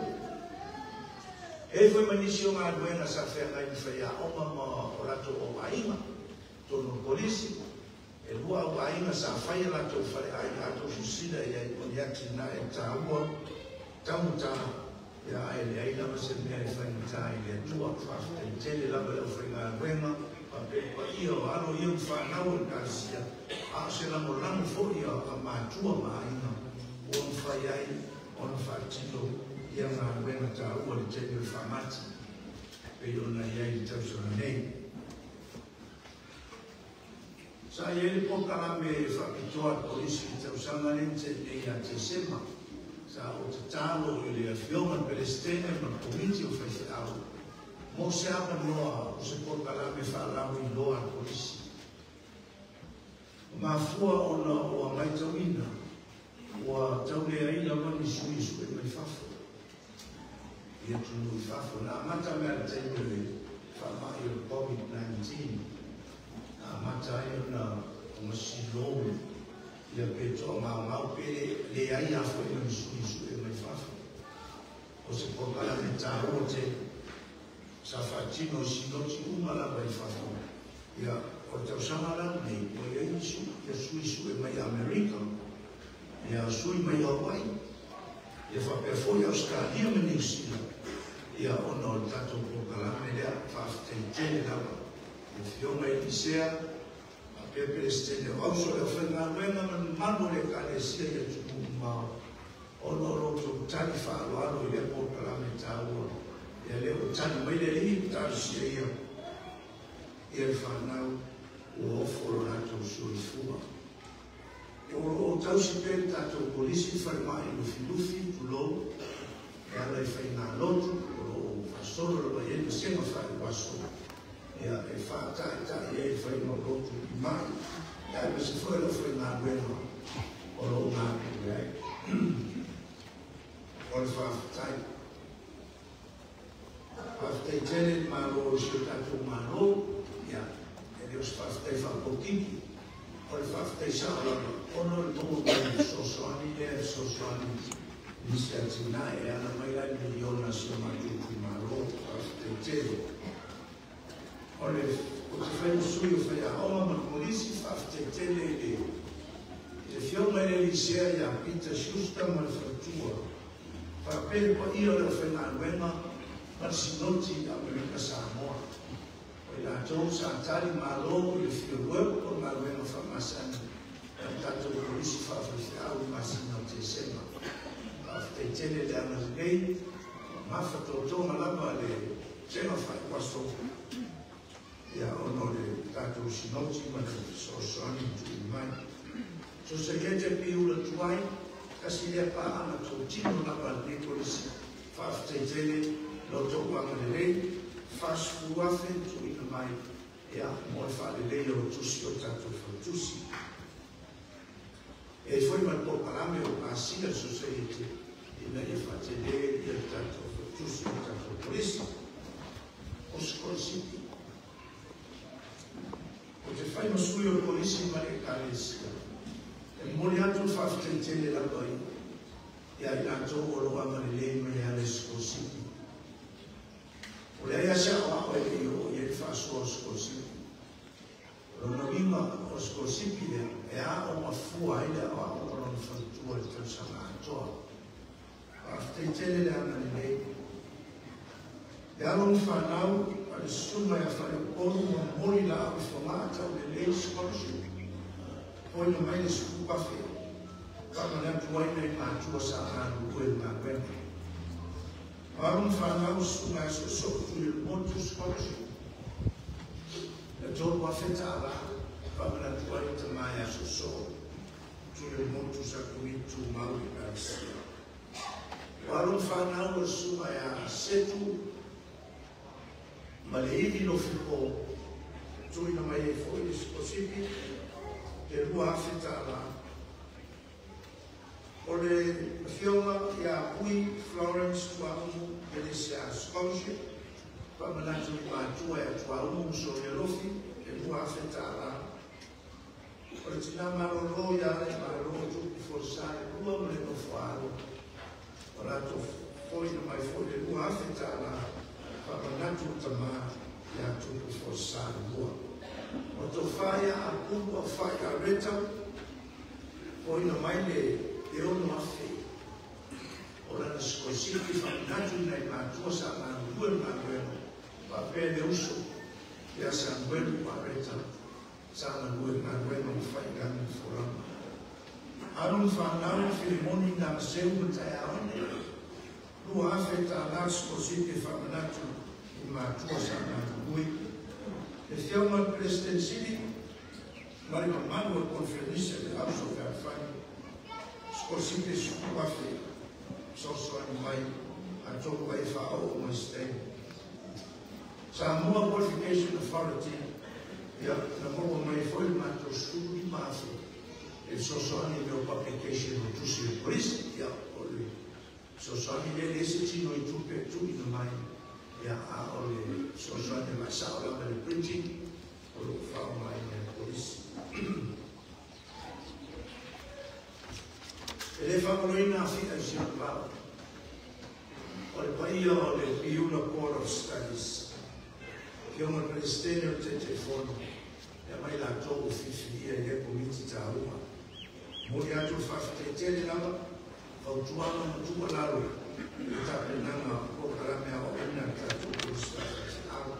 E i ai foi ma nisi o galuega sa feagai ma faiaoga ma o latou auaiga totonu o le kolisi. E 2 auaiga sa fai a latou faleaiga, a tou silasila i ai o ni atinae taua taugata, ia ae leai lava se mea e faigata i le Atua. Faafetai tele lava i le aufaigaluega faapea le paia o alo ia ma fanau o le Ekalesia, a o se lagolago foi a matua ma aiga ua mafai ai ona faatino ia galuega taua le taimi o le faamati pei ona i ai le tausaga nei. Sa i ai le polokalame faapitoa a le kolisi i le tausaga lea na tea nei ia Tesema. Sa ou tatalo i le afioga i le Peresetene ma le Komiti o Faifeau mo se avanoa o se polokalame faalauiloa a le kolisi. O mafua ona ua matauina ua tauleai lava ni sui sue mai fafo i atunuu i fafo. Na amata mea le taimi o le faamai o le COVID-19, na amata ai ona silou ia pe toa maumau pe leai a foi ma ni sui sue mai fafo. O se polokalame taua tele sa faatino i sinoti uma lava i fafo. Ia o le tausaga la lenei ua i ai ni ia sui sue mai Amerika, ia sui mai Hawaii, ia faapea foi Australia ma Niu Sila, ia ona o le tatou polokalame lea. Faafetai tele lava i afioga i Elisea faapea Peresetene o Auso, le aufaigaluega ma le mamalu o le Ekalesia i atunuu mamao, ona o lo outou tali faaaloalo i lea polokalame taua. Ia lea ua tali mai le Alii ma talosia ia ia le fanau ua ofo lo latou soifua. O lo o tausi pea le tatou kolisi falemai Lufilufi, tulou, e ala i faigalotu o lo o faasolo lava i ai vasega faaiuaso, ia e faataetae ai le faiga o lotu i mai, aemaise foi le aufaigaluega o lo o galulue ai. O le faafetai. Faafetai tele i le Malo i si o tatou Malo, ia e le o se faafetai faapokiki, o le faafetai sao lava ona o le maua mai o le fesoasoani lea e fesoasoani i nisi atinae e ala mai la i le miliona a si o matou itumalo. Faafetai tele. O le o te fai ma sui o faiaoga ma le kolisi, faafetai tele i le afioga i le Elisea ia Peter Schuster ma le faletua, faapea le paia o le aufaigaluega ma le Sinoti Amerika Samoa. O i latou sa tali malo i le field work po o le galuega faamasani a le tatou kolisi faafaifeau i masina o Tesema. Faafetai tele le agalelei, mafatotoga lava le sega faaiuaso ia ona o le tatou sinoti ma le fesoasoani tuuina mai. Sosaiete Piula Tuai, tasi lea paaga totino lava a lenei kolisi. Faafetai tele lo outou agalelei, 40,000 tuuina mai ia mo le faaleleia o tusi o tatou faletusi. E ai foi ma le polokalame o pasia le Sosaiete ina ia faatele ia le tatou faletusi o le tatou kolisi. O sikolasipi. O te fai ma sui o le kolisi ma le Ekalesia, e momoli atu le faafetai tele lava ia i latou o lo o agalelei mai e ala i sikolasipi. O leai lava se aoao e le i oo i ai le faasoa o sikolasipi. O lona uiga o le sikolasipi lea e aoga fua ai le aoaoga o lona faletua i le tausaga atoa. Faafetai tele le agalelei. Le alo ma fanau a le susuga ia Faleupolu ma momoli laau i Fogaa taulelei scholarship. Foina mai le 10,000 faamanatu ai nai matua sa galulue i le galuega. O alo ma fanau susuga ia Soosoo Tuilemotu scholarship. Le $3,000 faamanatu ai le tama ia Soosoo Tuilemotu sa komiti tumau i Ekalesia. O alo ma fanau o le susuga ia Setu ma le Ivi Lofipo, tuuina mai ai foi le sikolasipi le $2,000. O le afioga ia Hui Florence Tuaumu Pelesia scholarship. Faamanatu i matua e atuaumu uso i alofi e $2,000. O le tina malolo ia le malo tupu folasa e lua ma le nofo alo. O latou foina mai foi le $2,000. Faamanatu tamā ia tupu folasa e lua. O tofa ia apupu a fai a reta foina mai le 6,000. O lana sikolasipi faamanatu nai matua sa galulue le galuega faapea le uso ia Samuelu Areta sa galue galuega ma failagi ma folaga. Alo ma fanau Filimoni na seu ma taeaone $2,000 sikolasipi faamanatu i matua sa galulue. Le fioga le President Sili ma le mamalu o le Conferenisi le House of Fealofani sikolasipi 10,000 sosoani mai atonu ai faaoo mai se taimi. Samoa Qualification Authority ia na maua mai foi le matou 15,000 e fesoasoani i mea o publication o tusi o polisi. Ia o le fesoasoani lea le ese tino i tupe e tuuina mai ia a o le fesoasoani e maasao lava le printing o loo faaaogaina e le polisi. E le faamaloina afi'a i si ona vao o le paia o le Piula Board of Studies, Afioga le Peresetene o le Taitaifono, ia mai latou ua filifilia i lea komiti taua. Momoli atu le faafetai tele lava, fautuaga ma tuualalo i le tapenaga o polokalame aoaoina a le tatou Kolisi Faifeau.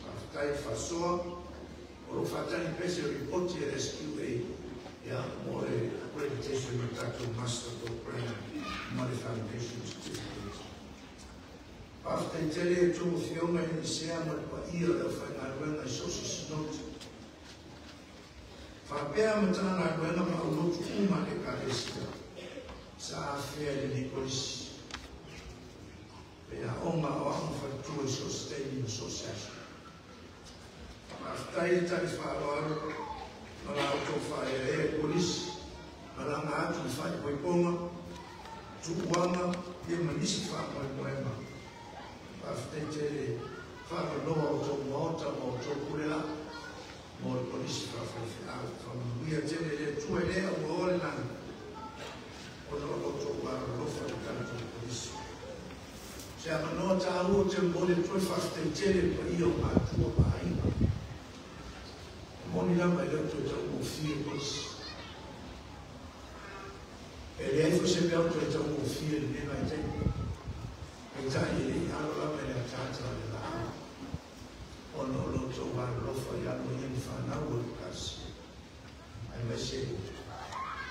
Faafetai le faasoa, o loo faatali pea se ripoti a le SQA ia mo le accreditation o le tatou Master Program ma le Foundation Certificate. Faafetai tele i a outou afioga i Nisea ma le paia o le aufaigaluega i so o se sinoti. Faapea Matagaluega ma aulotu uma a le Ekalesia sa afea i lenei kolisi. E aoga aoao ma faletua i so o se taimi ma so o se aso. Faafetai le tali faaaloalo ma la outou faaeaea i kolisi, malaga atu i faaipoipoga, tuuaga ia ma nisi faamoemoega. Faafetai tele faavanoa o outou maota ma outou pule laa mo le kolisi faafaifeau. Faamanuia tele le Atua e le auaoa le lagi ona o lo outou alolofa i le tatou kolisi. Se avanoa taua ou te momoli atu ai le faafetai tele i le paia o matua ma aiga. E moni lava e le o toe taugofie kolisi. E leai foi se mea o toe taugofie i lenei vaitaimi. Peitai e le i alo lava i le ataata o le laau ona o lo outou alolofa i alo ia ma fanau o le Ekalesia aemaise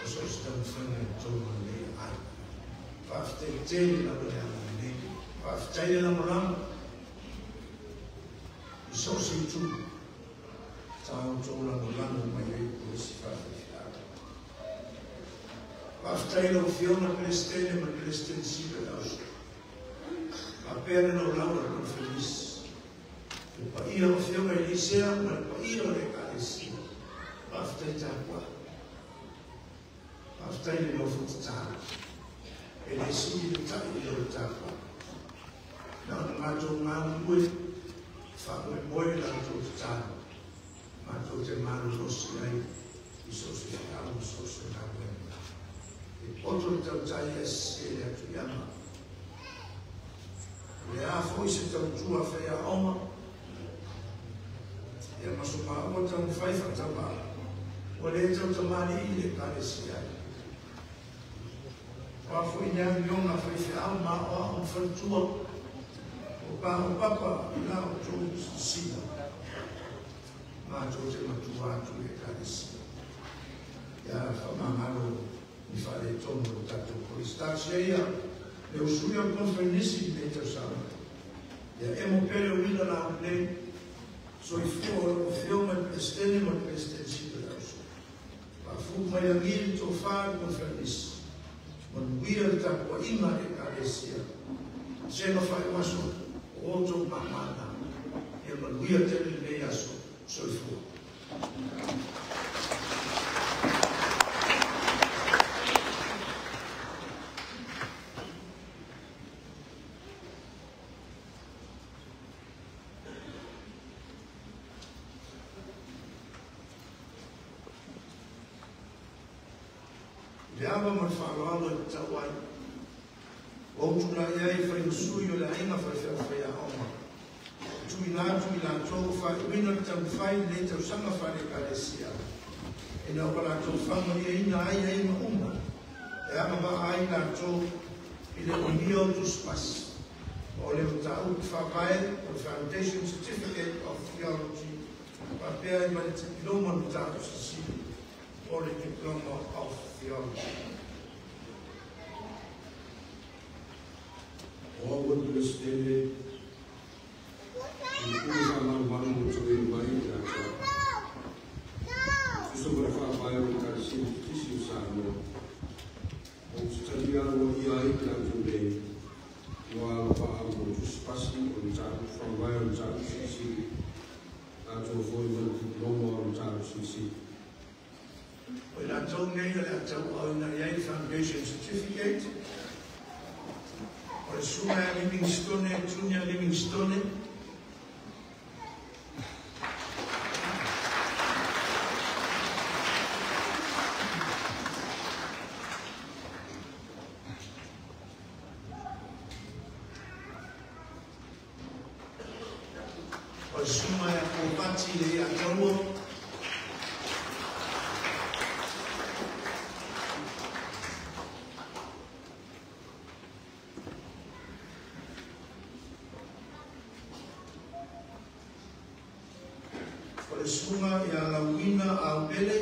o so o se taumafaiga i totonu o lenei aiga. Faafetai tele lava le agalelei. Faafetai le lagolago i so o se itu sa outou lagolago mai ai i Kolisi Faafeifeau. Faafetai i lau Afioga le Peresetene ma le Peresetene Sili o le Auso. Faapea le laulau a le Koneferenisi, le paia o Afioga i Lisea ma le paia o le Ekalesia. Faafetai tapuai. Faafetai le nofo tatalo. E le sili le tai i lo le tapuai. Na ona matou galulue, faamoemoe i la outou tatalo, matou te malolosi ai i so o se feau ma so o se galuega. E poto le tautai ae sese le atu i ama. O le a foi se tautua faiaoga, ia ma so maua taumafai faatauva, ua le tautamalii i le Ekalesia ai. O a foi ni amioga a faifeau ma aoao ma faletua, o paopapa i la outou silasila, matou te matua atu i Ekalesia. Ia faamagalo ni faaletonu o le tatou Kolisi. Talosia ia le usuia o le Koneferenisi i lenei tausaga. Ia emo pea le uila laulelei, soifua o lau Afioga i le Peresetene ma le Peresetene Sili o le Auso. Faafu'u mai lagi le tofa i le Koneferenisi. Manuia le tapuaiga a le Ekalesia. Sega faaiuaso o outou mamana. Ia manuia tele lenei aso. Soifua. Le ava ma le fa'aloalo e tatau ai. Ua ou tula'i ai e faigasui o le aiga faife'u faiaoga. Tuuina atu i latou faaiuina le taumafai i lenei tausaga faale-Ekalesia. Ina ua latou faamalieina ai aiaiga uma e agava'a ai latou i le umia o tusipasi. O le mataupu faavae o le Foundation Certificate of Theology faapea ai ma le Dipiloma o le Mataupu Silisili o le Diploma of Theology. O au o le Peresetene, i le pule faamalumalu ua tuuina mai ia te au, e tusa ma le faavae o le Ekalesia Metotisi o Samoa, ou te talia aloaia ai i latou nei ua agavaa mo tusipasi o le mataupu faavae o le mataupu silisili, atoa foi ma le Dipiloma o le mataupu silisili. O i latou nei o le a tauaaoina i ai le Foundation Certificate. O le Susuga ia Livingstone Junior Livingstone. O le Susuga ia Kovati Leiataua. O le Susuga ia Lauina Aupele.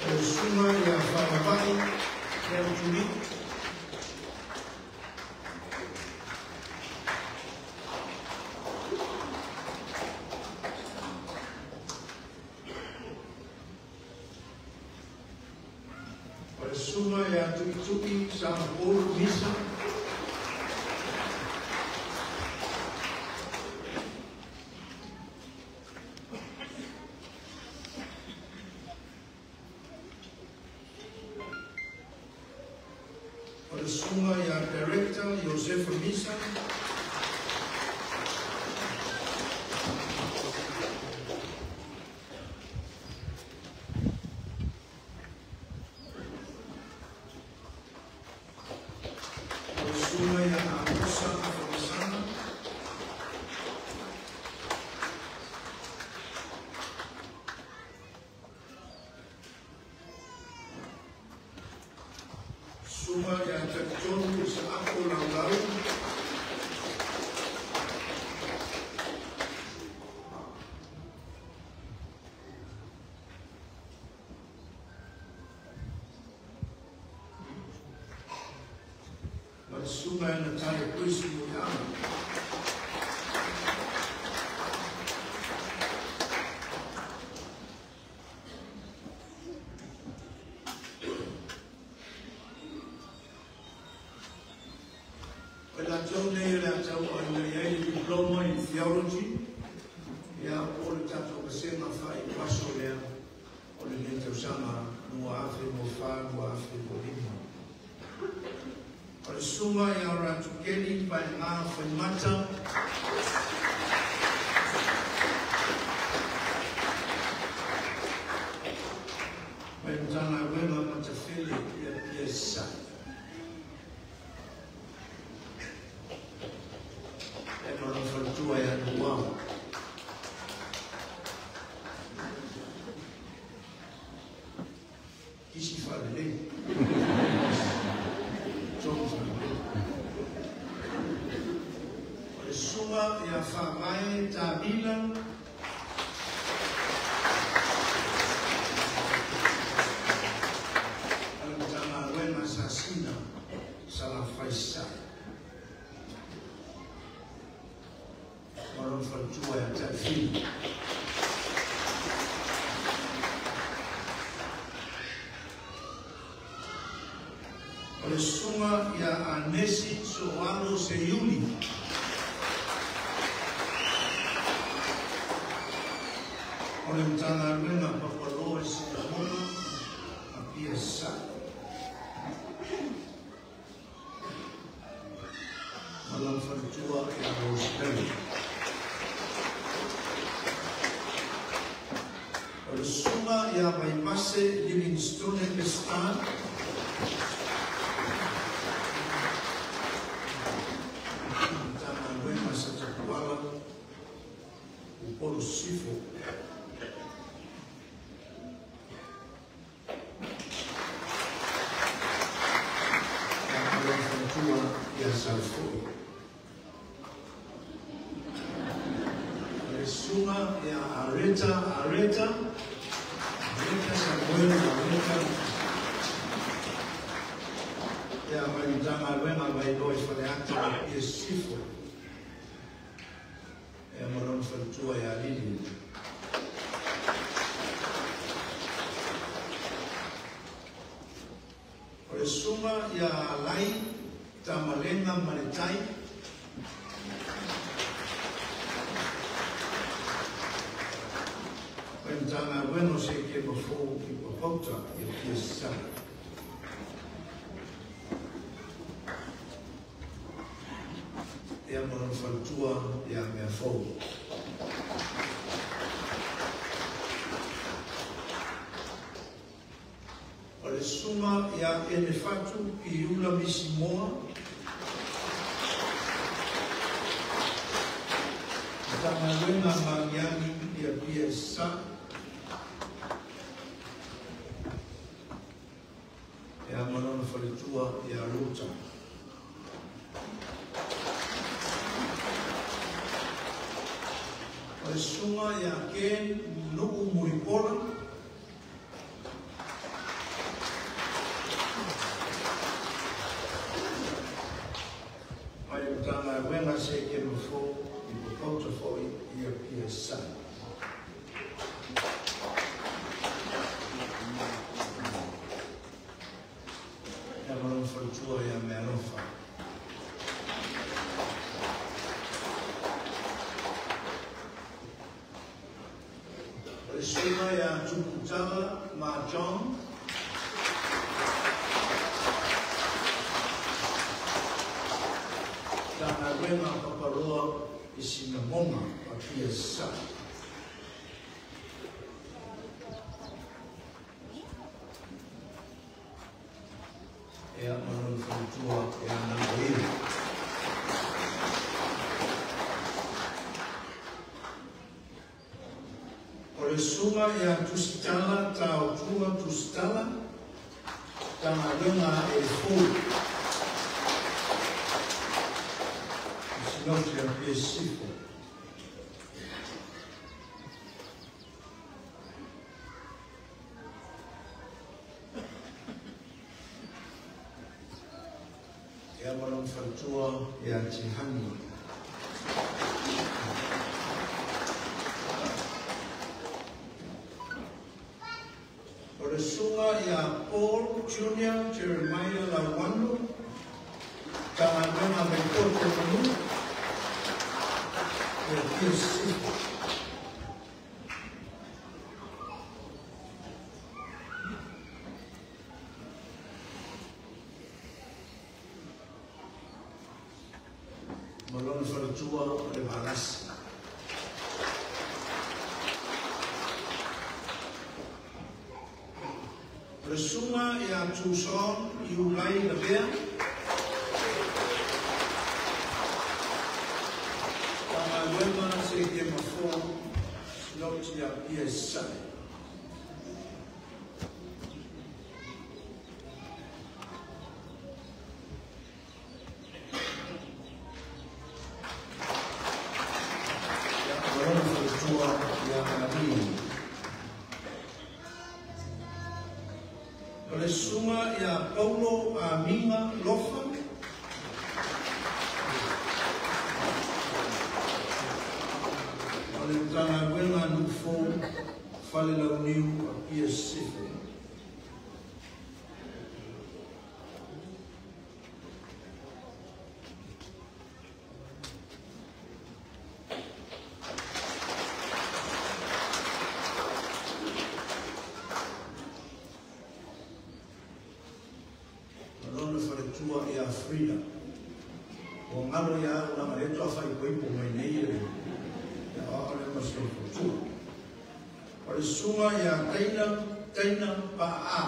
O le Susuga ia Faavae Keotuli. O le Susuga ia Tu'itu'i Samapolu Misa. O le Susuga ia Director Iosefa Misa. O le Susuga ia Amosa Afamasaga. Susuga ia Talitonu Isaako Laulau. Ma le Susuga ia Natalia Kuisi Muliaga. O i latou nei o le a tauaaoina i ai le Diploma in Theology, ia po o le tatou vasega faaiuaso lea o lenei tausaga 2024/2025. O le Susuga ia Ratukeli Paeaga Faimata. Mai Matagaluega Matafele i Apia Sasae. E lona faletua ia Nuuao. Kisi faalelei. Togi faalelei. O le Susuga ia Faavae Tamila. A le Matagaluega Sasina Salafai Sasae. Ma lona faletua ia Taifili. O le Susuga ia Anesi Soalo Seiuli. O le Matagaluega Papaloa i Sinamoga Apia Sasae. ia Vaimase Livingstone Pestan. Matagaluega sa Tapuala, Upolu Sisifo. Ia ma lona faletua ia Salefoi. O le susuga ia Areta Areta, Areta Samuel Areta, ia mai le Matagaluega a Vailoa i Faleata ma Apia Sisifo. Ia ma lona faletua ia Lili. O le susuga ia Alai Tamalega Maletai. Mai le Matagaluega o Seikema Fou i Papauta i Apia Sasae. Ia ma lona faletua ia Meafou. O le susuga ia Elefatu Piula Misimoa. Matagaluega a Magiagi i Apia Sasae. Ia ma lona faletua ia Ruta. O le susuga ia Ken Nuu Mulipola. Mai le Matagaluega a Seikema Fou i Papauta foi i Apia Sasae. Ia ma lona faletua ia Mealofa. O le susuga ia Tuputaga ma John. Matagaluega a Paparoa i Sinamoga Apia Sasae. Ia ma lona faletua ia Naoiu. O le susuga ia Tusitala Taotua Tusitala, Matagaluega a Elefou i Sinoti Apia Sisifo. Ia ma lona faletua ia Tihani. O le susuga ia Paul Junior Jeremiah Lauano, Matagaluega a Vaitoto o Manu, i Apia Sisifo. Ma lona faletua o le Valasi. O le susuga ia Tuson Iulai Lavea. Matagaluega Seikema Fou Sinoti Apia Sasae. Ia ma lona faletua ia Alii. O le susuga ia Paulo Amiga Lofa. O le Matagaluega a Nuu Fou Falelauniu Apia Sisifo. Ma lona faletua ia Frida. Ua galo ia au laga lea toa faaipoipo mai nei le ia o le ma si faletua. O le susuga ia Taina Taina Pa'a.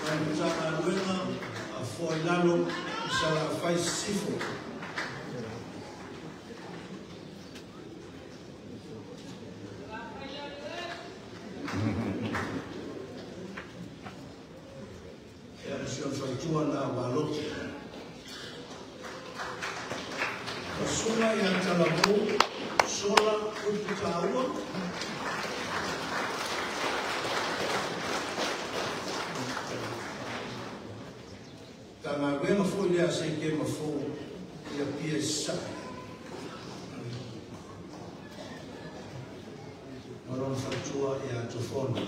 Ma le Matagaluega a Foailalo i Salafai Sisifo. Ia ma si ona faletua na Valoto. Ma Susuga ia Talavou Sola Upu Taua. Matagaluega foi lea a Seitema fou ia Pia i Sasae. Ma lona faletua ia Tofono.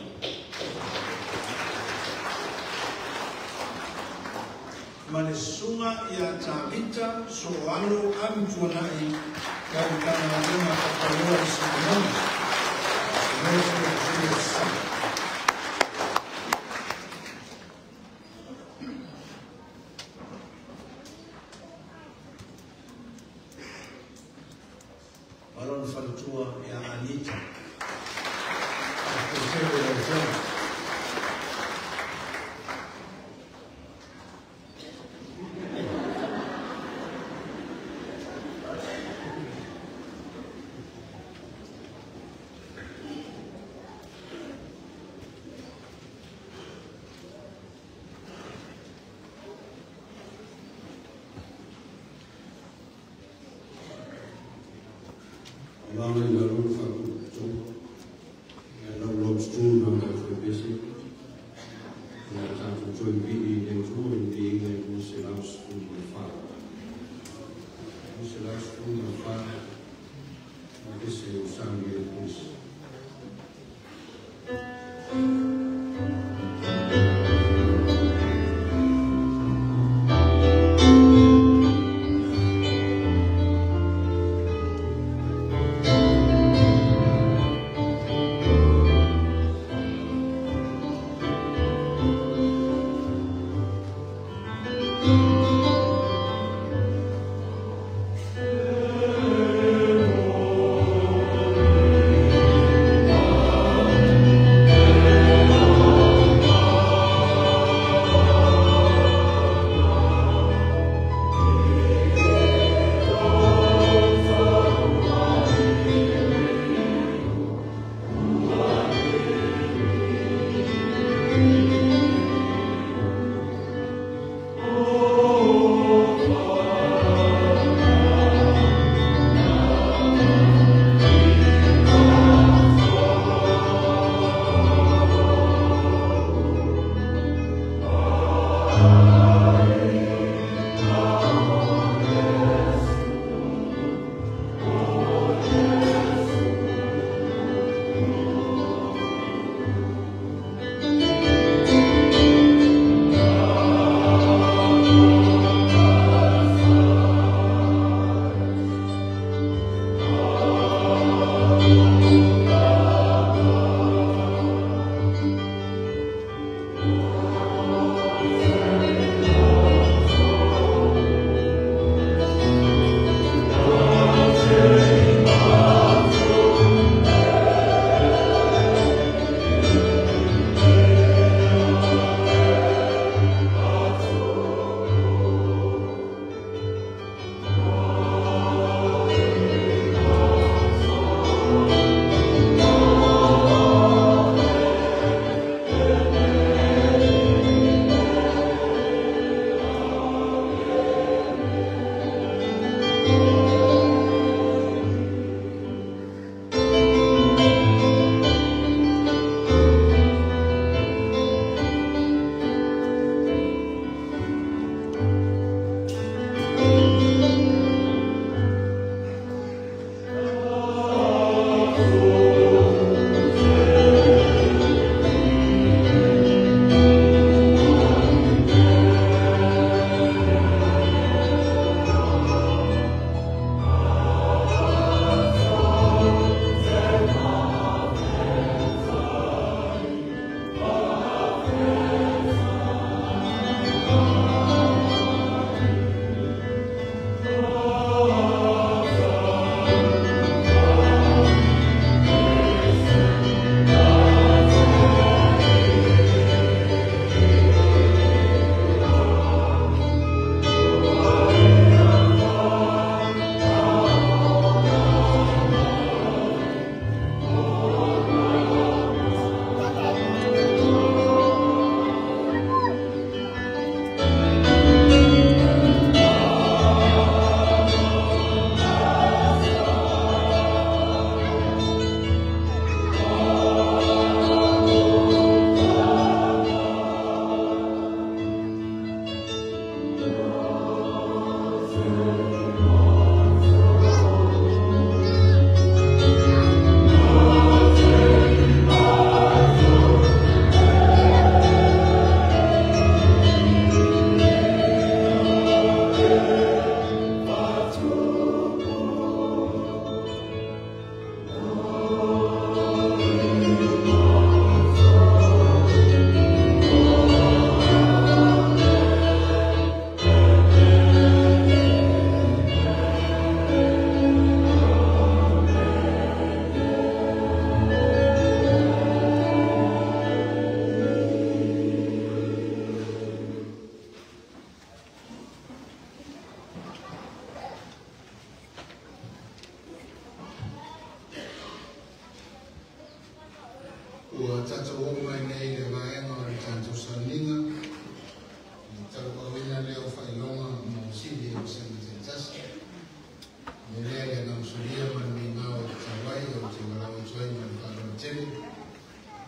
Ma le Susuga ia Tavita Soano Amituanai tau Matagaluega Faapaloa i Sinamoga. Mo se i Sasae. Ma lona faletua ia Anita. Faafetai lau Afioga. Alanga i lalo le faapotopotoga, ia laulaututu na le aufaipisinisi, ia tatou toe vili i le Atua i le viiga e 214. 214, le pese o Sami e le Kolisi. Thank Ua tatou oo mai nei i le vaega o le tatou sauniga, le tauaaoina lea o faailoga mo sili o vasega taitasi. O le mea lea ia gamusulia ma le migao e tatau ai, ou te valaau atu ai ma le faaaloalo tele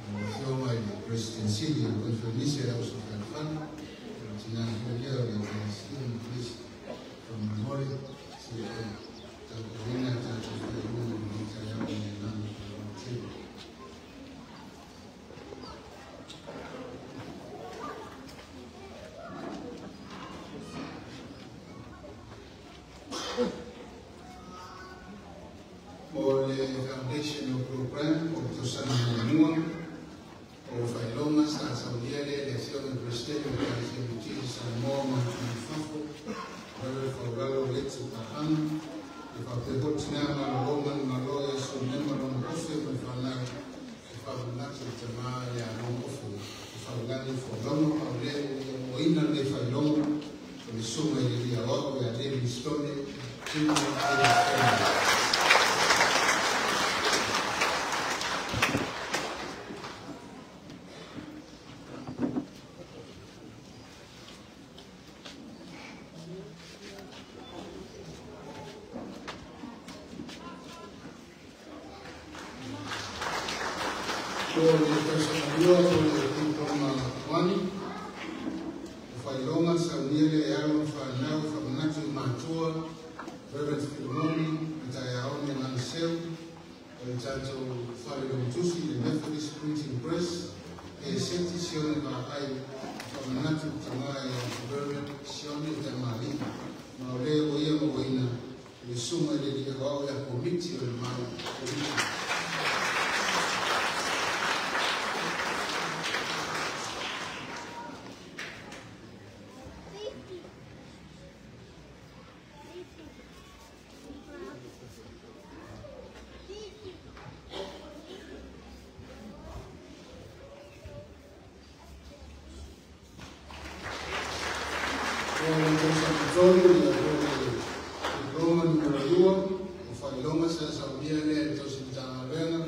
lau Afioga i le President Sili o le Koneferenisi a le Auso Fealofani, o le tina foi lea o le Ekalesia ma Kolisi. Faamolemole se i tauaaoina tatou faailoga i lenei taeao ma le agaga faaaloalo tele. Mo le foundational program o le tausaga muamua o faailoga sa saunia lea e le Afioga i le Peresetene o le Ekalesia Metotisi Samoa ma atunuu i fafo, Reverend Faulalo Leti Paaga, e faapea foi tina malolo manumalo ia Sonema Lona Ofe ma le fanau e faamanatu i le tama ia Lona Ofe e Faulagi Folauga, ma o lea ua moaina lenei faailoga o le susuga i le alii aoao ia Livingstone Junior Livingstone. Mo le tausaga lua po o le Diploma 1 o faailoga saunia lea e alo ma fanau e faamanatu i matua Reverend Filimoni Mataeaone Lagaseu o le tatou fale logotusi le Methodist Printing Press e Seti Sione Vaai e faamanatu i tama ia Reverend Sione Tamalii, ma o lea ua ia mauaina le susuga i le alii aoao ia Komiti o le Mau Komiti. Mo le tausaga tolu ia po o le Diploma numera 2 o faailoga sa saunia lea e le tausi Matagaluega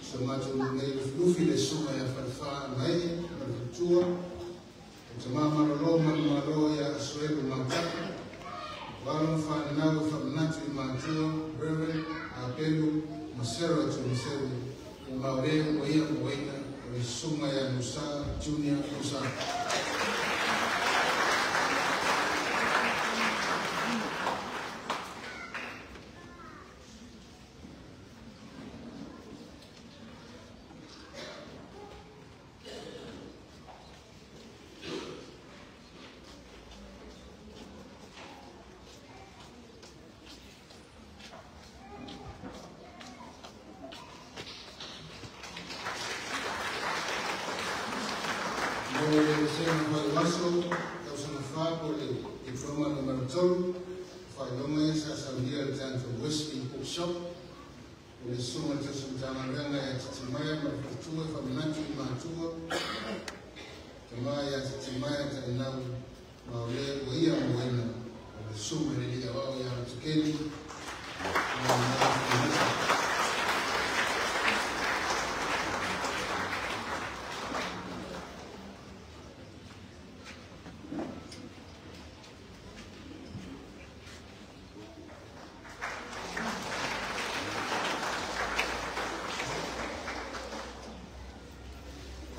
si o matou nuu nei Lufilufi le susuga ia Falefa Maee ma le faletua, o tama malolo manumalo ia Asuelu Matata, o alo ma fanau e faamanatu i matua Reverend Apelu Masero Tumaseu, ma o lea ua ia moaina o le susuga ia Nusa Junior Nusa. Mo le vasega faaiuaso tausaga fa po o le Diploma numera 3 faailoga ia sa saunia e le tatou Wesley Bookshop o le susuga i le tausi Matagaluega ia Titimaea ma le faletua e faamanatu i matua tama ia Titimaea Tainau, ma o lea ua ia moaina o le susuga i le alii aoao ia Ratukeli ma le.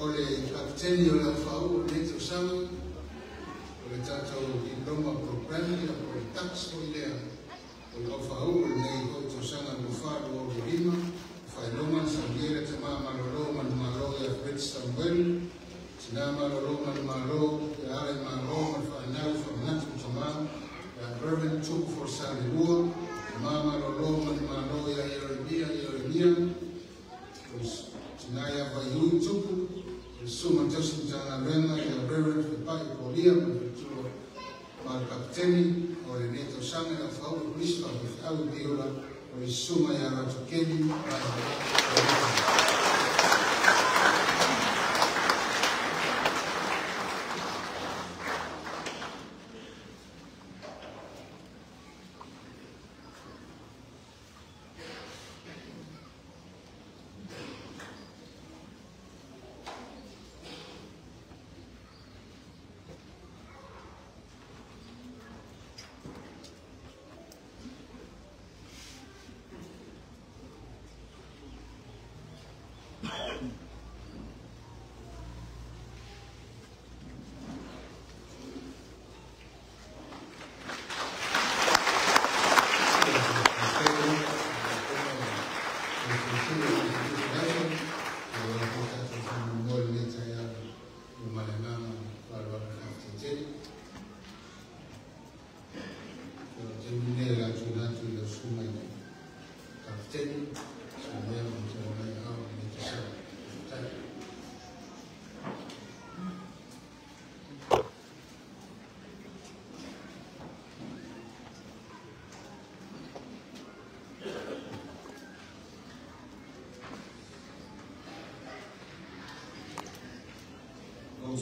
O le kapiteni o le aufauu o lenei tausaga o le tatou Diploma Program ia po o le Tax foi lea o le aufauu o lenei foi tausaga 24/25 faailoga na saunia e le tama malolo manumalo ia Fred Samuel, tina malolo manumalo ia Ale Malo ma le fanau faamanatu i tama ia Reverend Tupu Folasalelua, tama malolo manumalo ia Ieremia Ieremia, tina ia Vaiui Tupu, o le susuga i le tausi Matagaluega ia Reverend Fepai Polia ma le faletua, ma le kapiteni o lenei tausaga i aufauu o Kolisi Faafeifeau i Biola o le susuga ia Ratukeli Vaevae.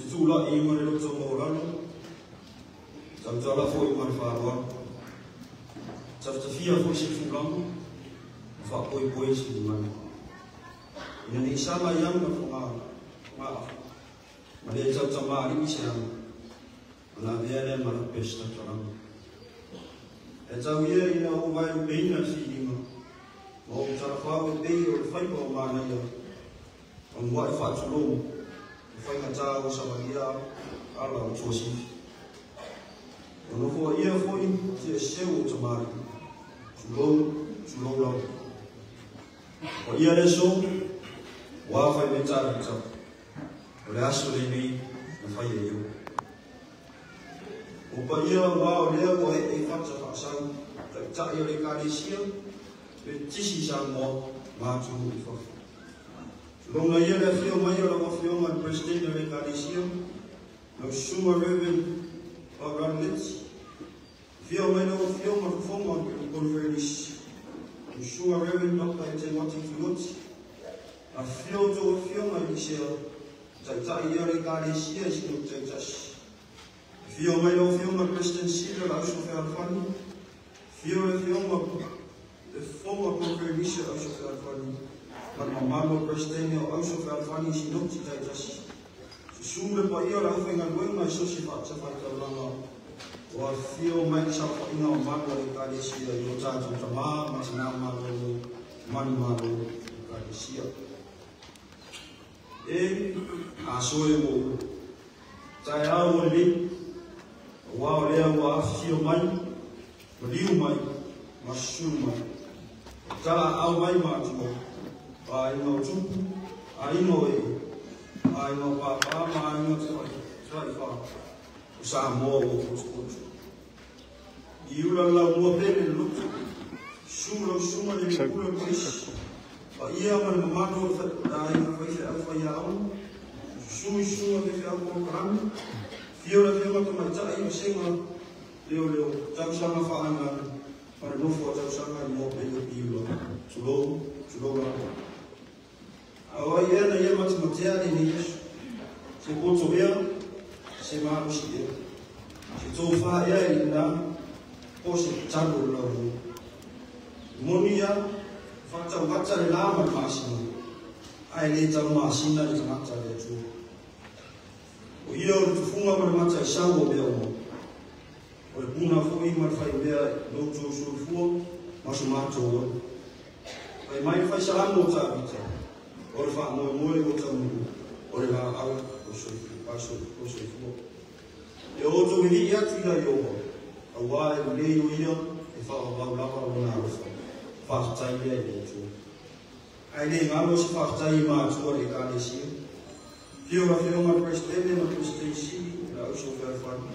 Tula i ma le loto maulalo, tautala foi ma le faaaloalo, tafitafia foi se tulaga, ma faapoipoi se gagana. Ina nei sala i aga fogaafa, ma le tautamaali'i se aga, ona avea lea ma lape se tautalaga. E tau ia ina ou vaelupeina le filiga, ma ou talafau e pei o le faiva o manaia, ma mua'i faatulou, faigata o savalia ala o tuasivi. O nofoa ia foi te seu o tamari, tulou, tulou lava. O ia le aso, ua fai me tāvita, o le aso lenei na fai e iau. O pa ia wā o lea ua e e fata whaasau, taitai o le ekalesia, pe tisi sa moa mātu i fafo. Tulonga ia le afio mai o lau afioga le Presidente o le Ekalesia, lau susuga Reverend Paul Rutledge, afio mai lau afioga le fofoga o le Conference, lau susuga Reverend Dr. Etemati Tuioti, afio outou afioga i Lisea, taitai ia o le Ekalesia i Sinoti taitasi. Afio mai lau afioga le President Sila le Auso Fealofani, afio le afioga le fofoga o le Conference le Auso Fealofani, ma le mamalu o Presidente o Auso Fealofani i Sinoti taitasi. Susu le paia o le aufaigaluega i so o se faatafaitaulaga, ua afio mai le saofaiga o malu a le Ekalesia i o tatou tamā ma tinā malolo, manumalo o Ekalesia. E aso e ua ulu, taeao ua lelei, auā o lea ua afifio mai, maliu mai, ma susulu mai. Tala aao mai ma atua, o aiga o tupu, aiga o ee, aiga o pāpā ma aiga tafaifa, o Samoa ua potopoto. I ula le laumua pele le loto, susu lau susuga le pule o le kolisi, paia ma le mamalu o le aiga faifeau faiaoga, susu i susuga faifeau polokalame, afio le afioga tamaitai vasega leoleo, tausaga faaaagaga, ma le nofo a tausaga i mua pele o Piula, tulou, tulou lava. A o ai ea na ia matematea lenei aso? Se poto ea, se malosi ea, se tofā ea i lena, po o se talo o le laumua. E moni ia, faataugata le la ma le masina, ae le taumasina le tagata a le Atua. O ia o le tufuga ma le mataisau o mea uma. O le puna foi ma le faimea i lo outou soifua ma so matou ola. Fai mai le faisalamo o Tavita, O le faamoemoe ua taunuu, o le laau o soifua. E o outou vivii atu ia Ieova, auā e lelei o ia e faaauau lava lona alofa. Faafetai lea i le Atua. Ae le galo se faafetai i matua le Ekalesia. Afio le Afioga le Peresetene ma le Peresetene Sili o le Auso Fealofani.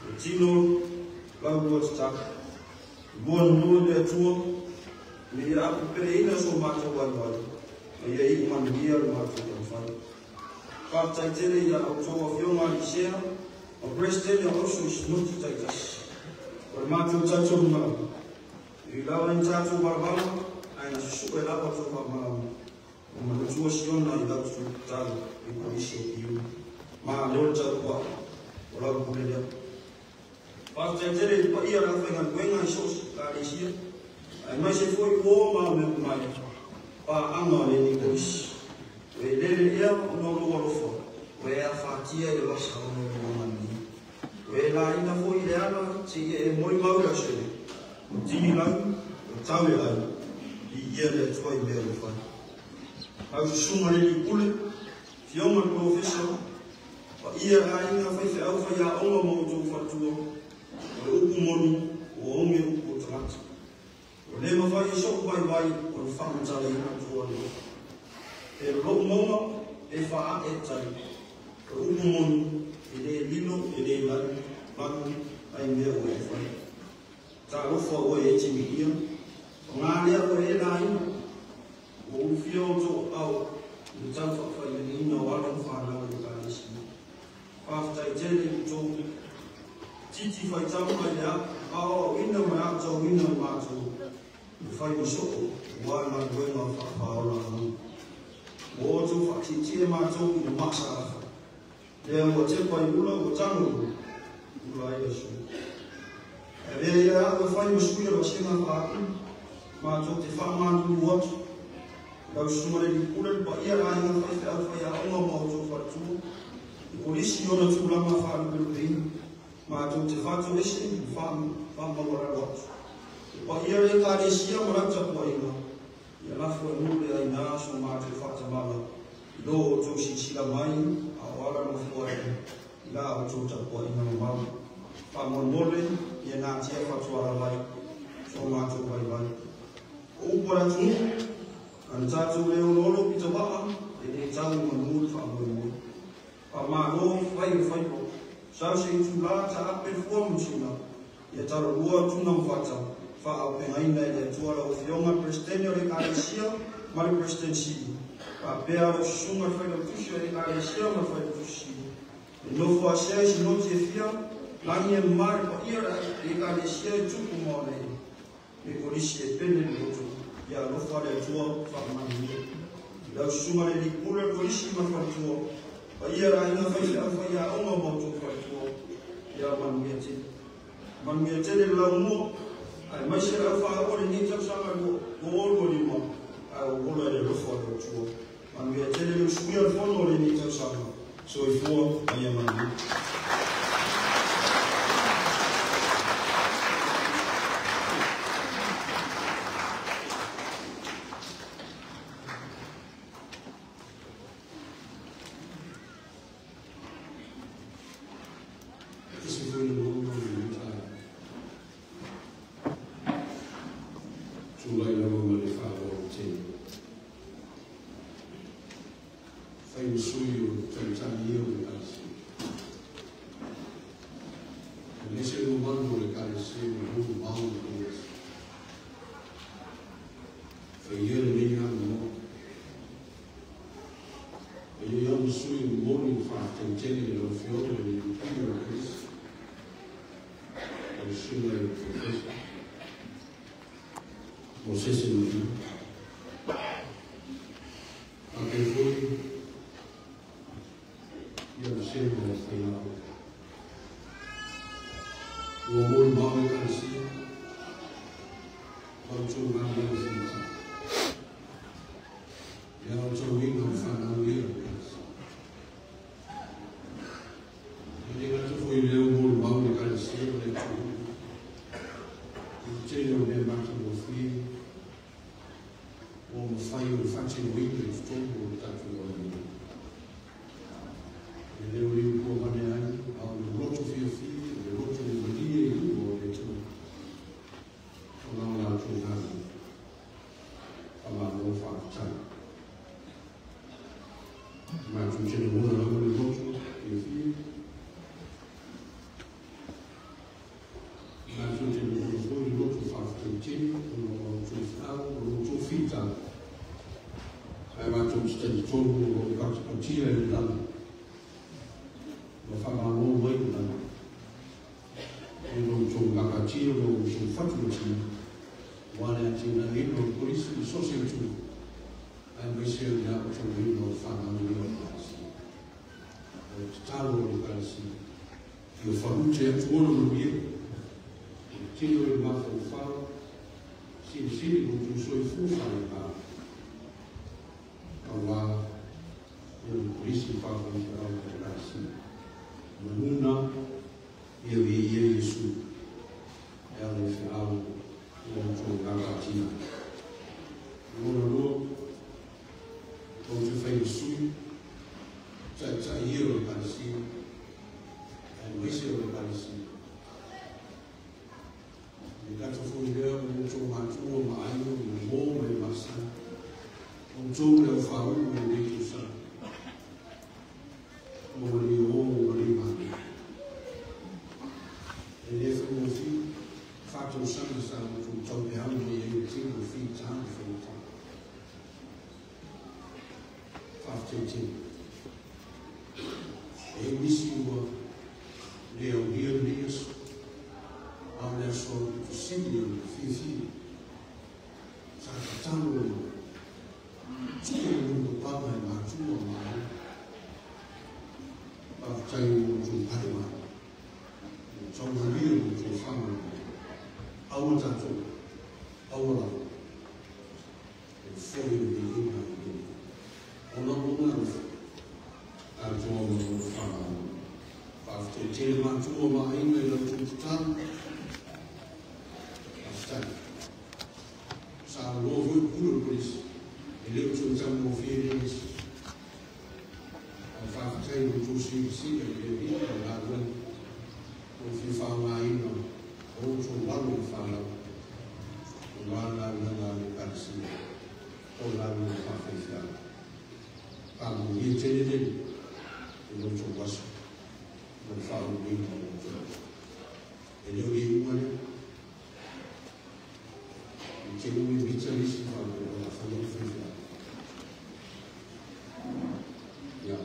Le tino lau lua tatalo. Lua nunui le Atua, ina ia apupeleina so matou vaivai, ma ia iu manuia le matou taumafai. Faafetai tele i a outou afioga a Lisea ma Peresetene o Auso i Sinoti taitasi. O le matou talitonuga lava, e ui lava ina tatou valavala, ae na susue lava tou faamalama ma manatua Siona i lau tatalo i Kolisi o Piula. Malo le tapuai, o lau pule lea. Faafetai tele i le paia o le aufaigaluega i so o se Ekalesia, aemaise foi uo ma mea mai paaga o lenei Kolisi. Ua e lele ea ona o lou alofa, ua e afatia i le vasa ona o lou agalelei. Ua e laina foi i le ala seia e molimau i le aso nei, ua tini lau, ua tau le ai, viia le Atua i mea ua fai. Lau susuga le alii pule, afioga le polofesa, paia le aiga faifeau faiaoga ma outou faletua, o le upu moni, ua oge upu o tagata. O le mawhai e sou vai vai o le whamatala ina tua le. E lou monga e whaa e tai. O upu moni e le lilo e le lai manu ai mea o e whai. Ta alofa oe e timi ia. O ngā lea oe e la ina. O ulufia o tō au i tau whawhai ina o alo whanau e kalesi. Whawhtai tele i tō titi whai tau mai lea, ao ina mai a tau ina mātou. I whai masoko, wai mai wenga whawhaola anu. O tō whakiti e mātou i masa awha. Lea ua te pai ula o tango ula ai asu. E lea ia au e whai masuia wa senga whaaku, mātou te whamānu watu. Lau sunga le lipula le pa ia rā inga whai whai au whai a onga mā o tō whatua. I polisi ona tūlanga whaalupelupeina. Mātou te whātou ese i whamawara watu. E pa ia re kāresia marata pua inga. Ia lafua nule ai nā so mātou whatamala. I lō o tō sisila mai a o ala mafua e i la o tō tapua inga mamau. Whamolmole ia nā tia whatuara mai so mātou vai vai. O upara tunu, an tātou leo lolo pita waa e le tau manūri whamoemoi. Whamāno whai o whaipo. Sau se i tūlā ta ape fua musina. Ia taro lua tuna mwhata. Wha au pengaina e le atua la o fionga presidente o le kāresia ma le presidensi. Wha pea ro susunga whai lau tusi o le kāresia ma whai lau tusi. E nofo asea i sinoti e fia, langi e mare pa ia le kāresia e tupu maona e. Me polisi e pene le lotu. Ia alofa le atua wha manuia. Lau susunga le lipula le polisi ma whai. Pa ia rā inga whai whai whai a onga mautu whai ia manuia te. Manuia te le lau mua, ai mai se rau wha ore ni tau sanga o olu lima, ai o olo e le lofo a le tua. Manuia te le usuia le fono le ni tau sanga, so i fua ai a manuia. Thank you. Faafetai tele. E nisi ua le aulia lenei aso, a o le aso sili o le fiafia. Sa tatalo e tuu le papaga e matua ma aiga. Faafetai i lo outou pale mai. Ua taumanuia lo outou faamoemoe. Aua tatou, aua lava e foi le viiga i le Alii. Ona o lona alofa, tatou ma lona faamalo. Faafetai tele matua ma aiga i la outou tatalo. Faafetai. Sa loa foi pule o le polisi. E le o toe taugofie le isi. Ae faafetai i lo outou silasila i le Alii ma le galuega o le fia faaaogaina o outou alo ma fanau aua le galuega a le Ekalesia o le galuega faafaifeau. Faamanuia tele le Alii i lo outou aso ma le faauluina o outou. E le o le iuga lea. I te umi mita nisi faapea o le a fai ai faifeau. Ia,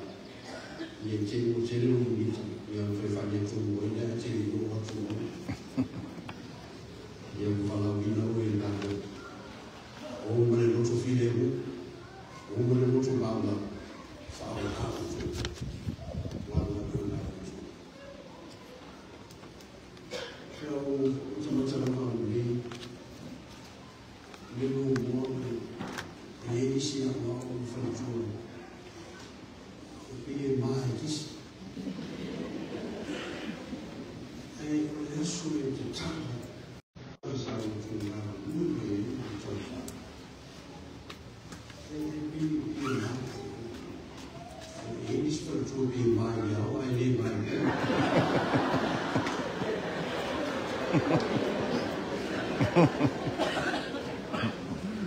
ne i te i ua tele lou mita, ia ona toe faaletonu ai lea ae te le i oo atu loa. Ia ua valaauina oe i le galuega. O ma le loto filemu, o ma le loto maualalo, faaoga outou aua le galuega a le Atua. Ia o faamatalaga o lenei le muamua e i ai nisi aoao ma faletua e pei e maekisi. Ae o le aso e tatalo ai sa outou galulue mai ai ma le taufai. E pei e mae. E i ai nisi faletua pei e mae i le ao ae le mae i le po.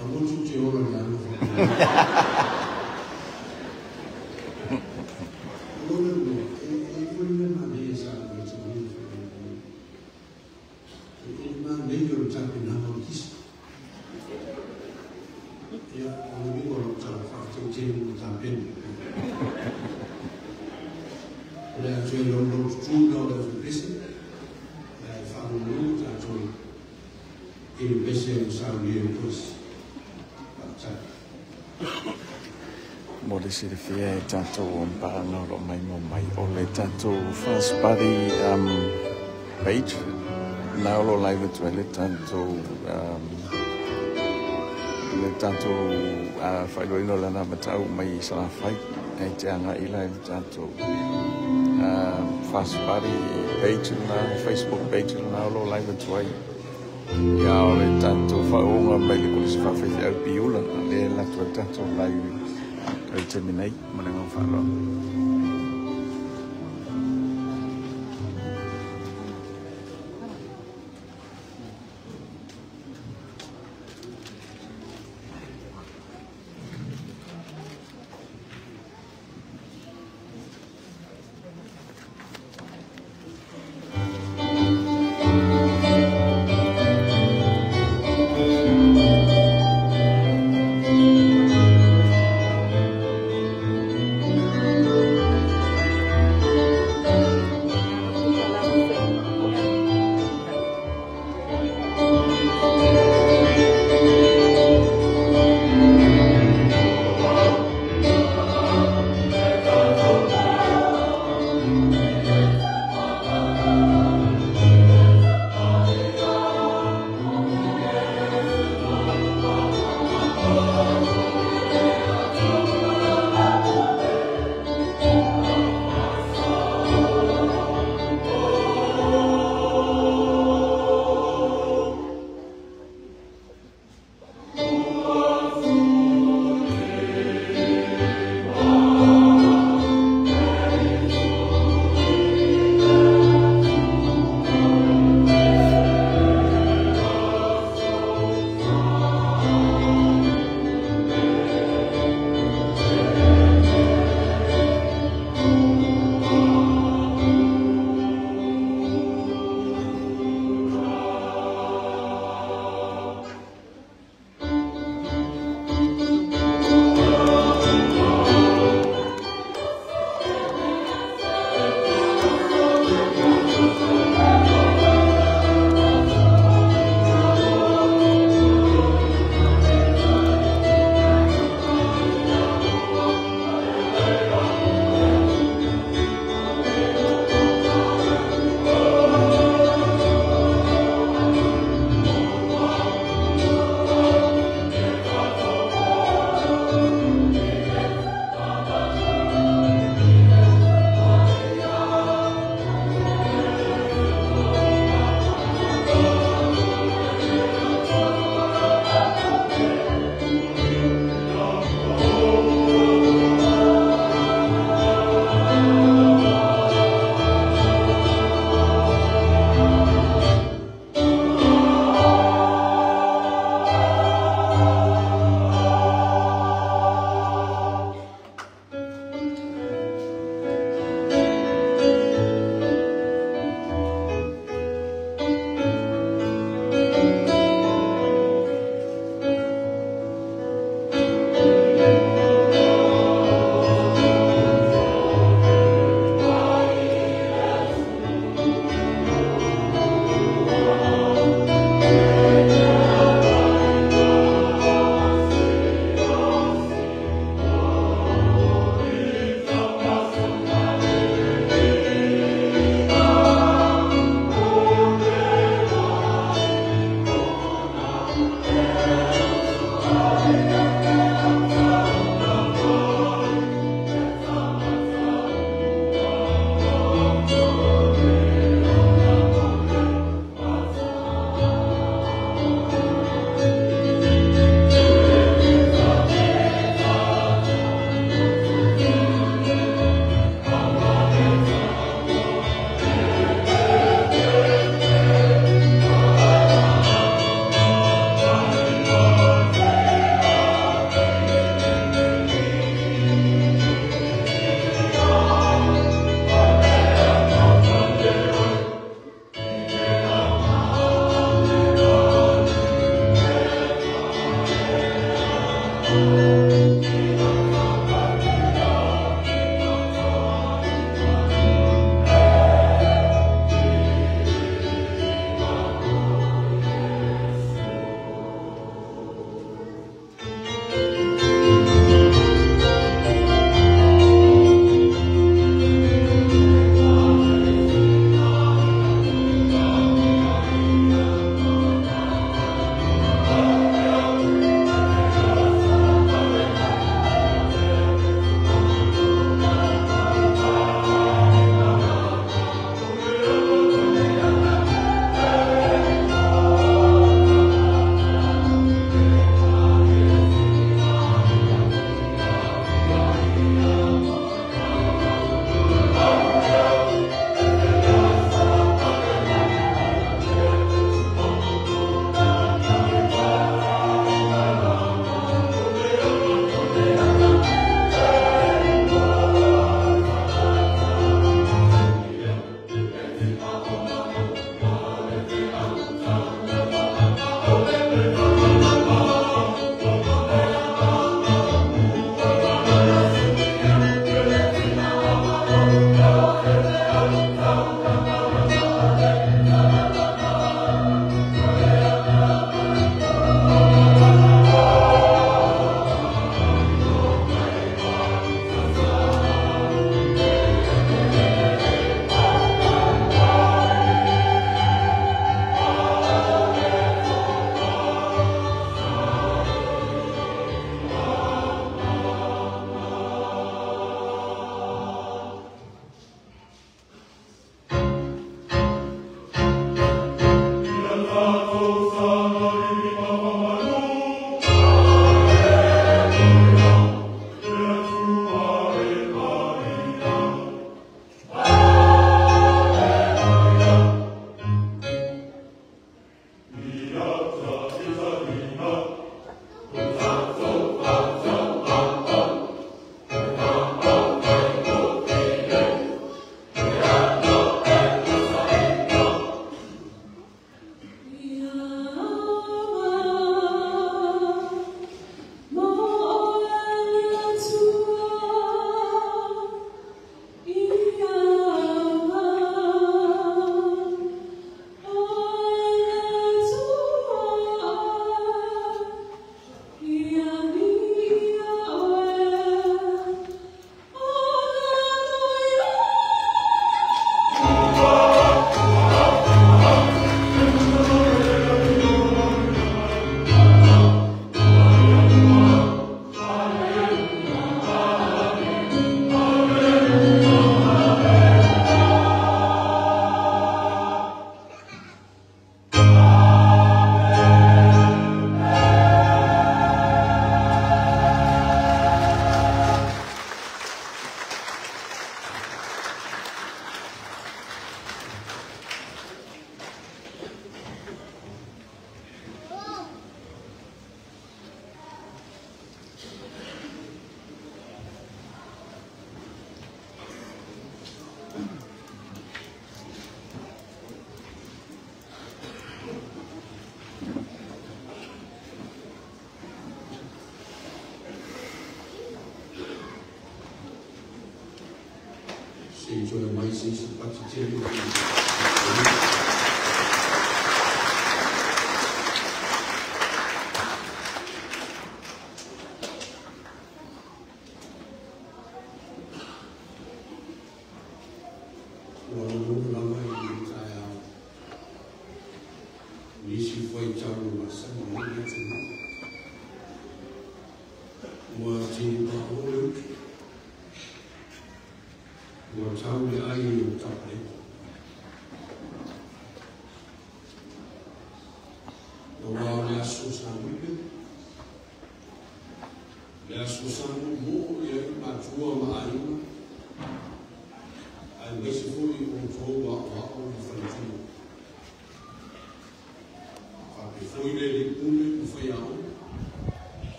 Aua tou te ola i le alofa o lona lua, e i ai foi le mea manaia sa matauina foi i le manaia o le tapenaga o le kisa. Ia, o le uiga o lau tala, faafetai tele mo le tapena. O le a toe laulaututu na o le aufai-pese, ae faalogologo tatou i le pese ua saunia e le Kolisi. Faafetai. Mo le silafia e tatou paaga o lo o maimoa mai o le tatou first party page na o lo o live atu ai le tatou faailoaina o le anavatau mai Salafai e te agai la i le tatou first party page na Facebook page na o lo o live atu ai. Ia o le tatou faaooga mai le Kolisi Faafaifeau Piula lea e alu atu ai le tatou live i le taimi nei ma le agaga faaaloalo.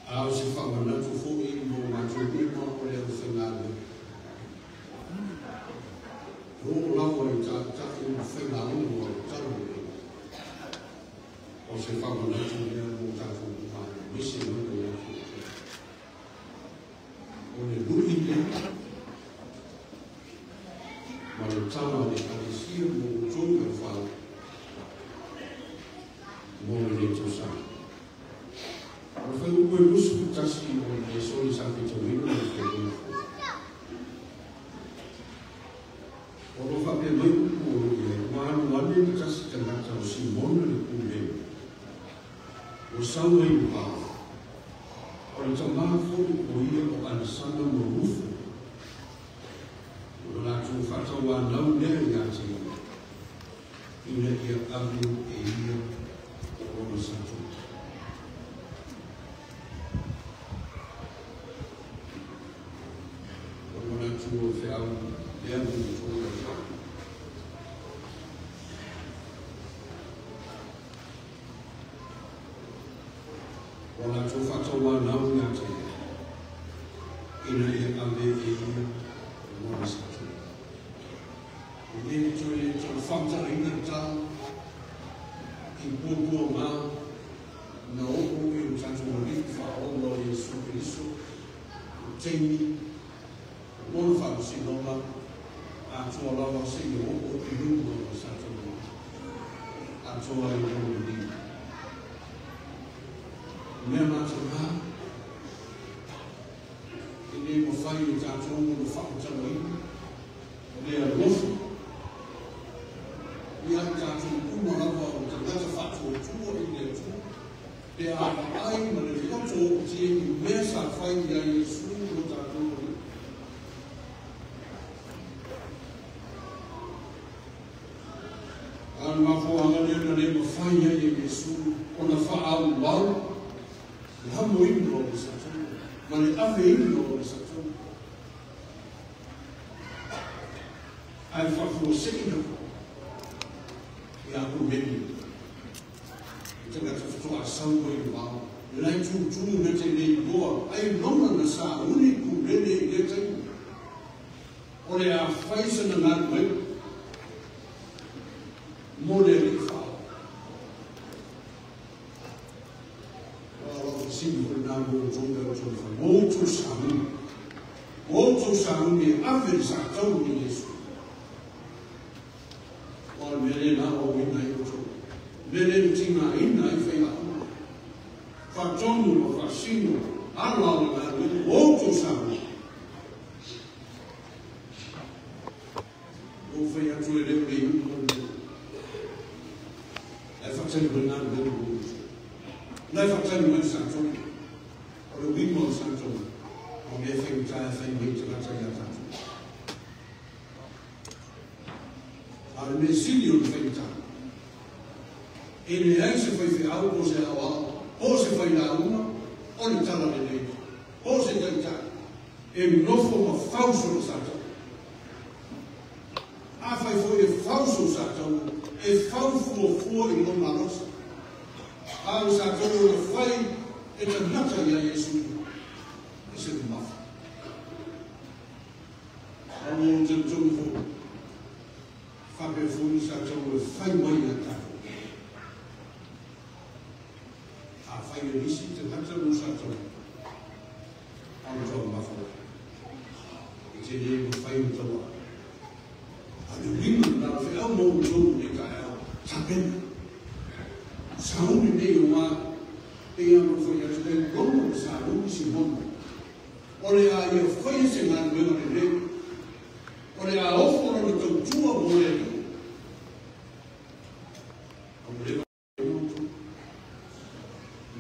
A o se whaamanatu fo i mo mātou uma o le au whaingaluega. O lava i tātai ma whaingaluega o le talo le. O se whaamanatu lea mo tātou uma, misi lona ia te. O le lui lea, ma le tala le kalesia mo outou e whau, mo le tausaga. O le whai upu e lusu tasi o le soli sa whitawina le whai upu. O lo whapea mai upu o lo ia, ua alu ane le tasi tangata o Simona le pule. O sau ai pā. O le tamā fōi o ia o Alessandro Morufu. O le lātou whatawa nau lea ia te ia. Ina ia alu e ia o lona sato. O le manatu o whiau lea mo tōna whau. O lātou whatawa nau ia te ia. Ina ia ave e ia o lona sato. O le toe tōna whamtaraina tā i puapua mā na opo i o tātou wali whaola o Iesu Keriso o teimi o lona whakusinoga a toa lava se i opo i luma o sato a toa i lona ni. Mea mātou ngā i nei mawhai o tātou mo na whautalaina o lea lofu ia tātou uma lava o tangata whatuatua i le Atua pe a ai ma le loto o tie i mea sa whai ia Iesu lo tātou o. A le mafuaga lea na le mawhai ia Iesu o na whaau mau le hamo ino o le satou ma le ave ino o le satou. Ai whaafuaseina ia ku meni. I tangata whatoa sau mai le wao. Le lai tūtū na te nei loa. Ai lona na sa uni ku rene i le taimi. O le a whaisa na ngā mai. Mo le ri whao. O alo te sini hori nā mō tō mea o tō whai. Mō tō samu. Mō tō samu me ave le sa tau ni Yesu. O le mele nā o wina i o tō. Mele le tinga ina i whai a. Whatonu ma whasino, ala o ngā rui, o tō samu. O whai atu e leo le iu o leo. Lai whatani mai ngā rui o tō. Lai whatani mai sa tō. O le wima o sa tō. O mea whai utaia whai mei te rata i a tātou. A le mea sili o le whai utaia. E le ai se whai whiau o se au ao. Po se whai la uma, o le tala le nei. Po se taitai. E nofo ma fauso le satau. A whai fo e fauso satau, e faufua fua i lona alosa. A o satau o le whai e tanata ia Iesu. E se mafa. A o te tonu fo. Whape fo i satau e whai mai a tātou. A whai e nisi te hata mo satau. A o tō mafa. I te nei mo whai o taua. A le winga nā whai au mō tō ne ka au. Tapena. Sauni nei o ngā te ia mo whai atu nei rongo o sauni si hono. O le a ia whai se ngā nuenga le reo. O le a ofo rona tautua mō le reo. O le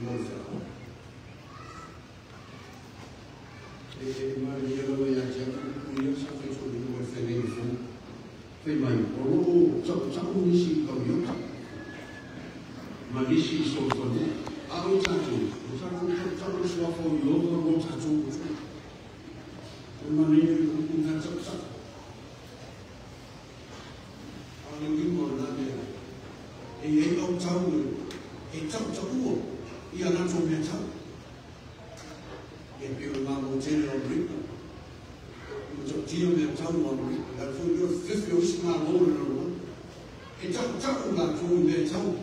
mō le whai. E mai ia rawa ia te atu kuku ia sa whai tō runga i whenei fō. Whai mai, o loo tau tau nisi i kau iota. Ma nisi i sō whanua. A o tātou, o tātou tau tau suafo i ova o tātou o tō. O mana ia i kuku ngā tau tau. A le wima o nā mea. E ei au tau e tau tau ua i a nātou mea tau. tau a la foi le fefe o si malo le lo. E tau tau la tu le tau.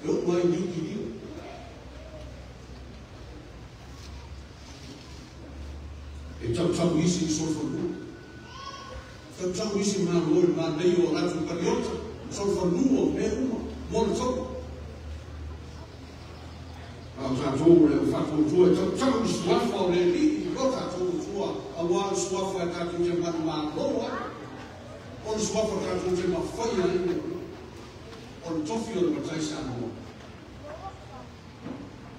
E o mai ni ki ni. E tau tau isi solfonu. Tau tau isi malo le ma nei o la tu pariota. Solfonu o me uma. Mo le tau. A tātou le whakautua, tau tau suafa o le li, o tātou tua, a wā suafa e tātou te manu māloa, o le suafa tātou te mawhaia i o le tofi o le matai Samoa.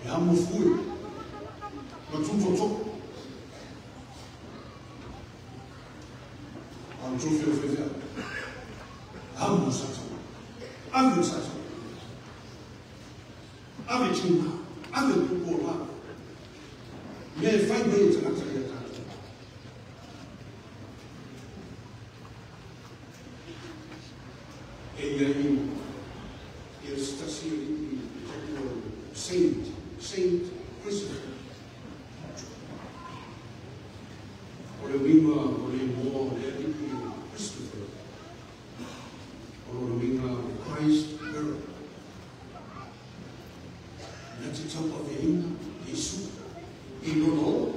E amo fui, ma tūtoto. A le tofi o whewhea, amo satau, ave satau, ave tina. Ave pupo la. Me fai me te ata ia tātou. E ia i e stasi i taku Saint, Saint Christopher. O le winga o le moa o le aliki Christopher. O le winga Christ Herald. Na te tau aveina Iesu i lona.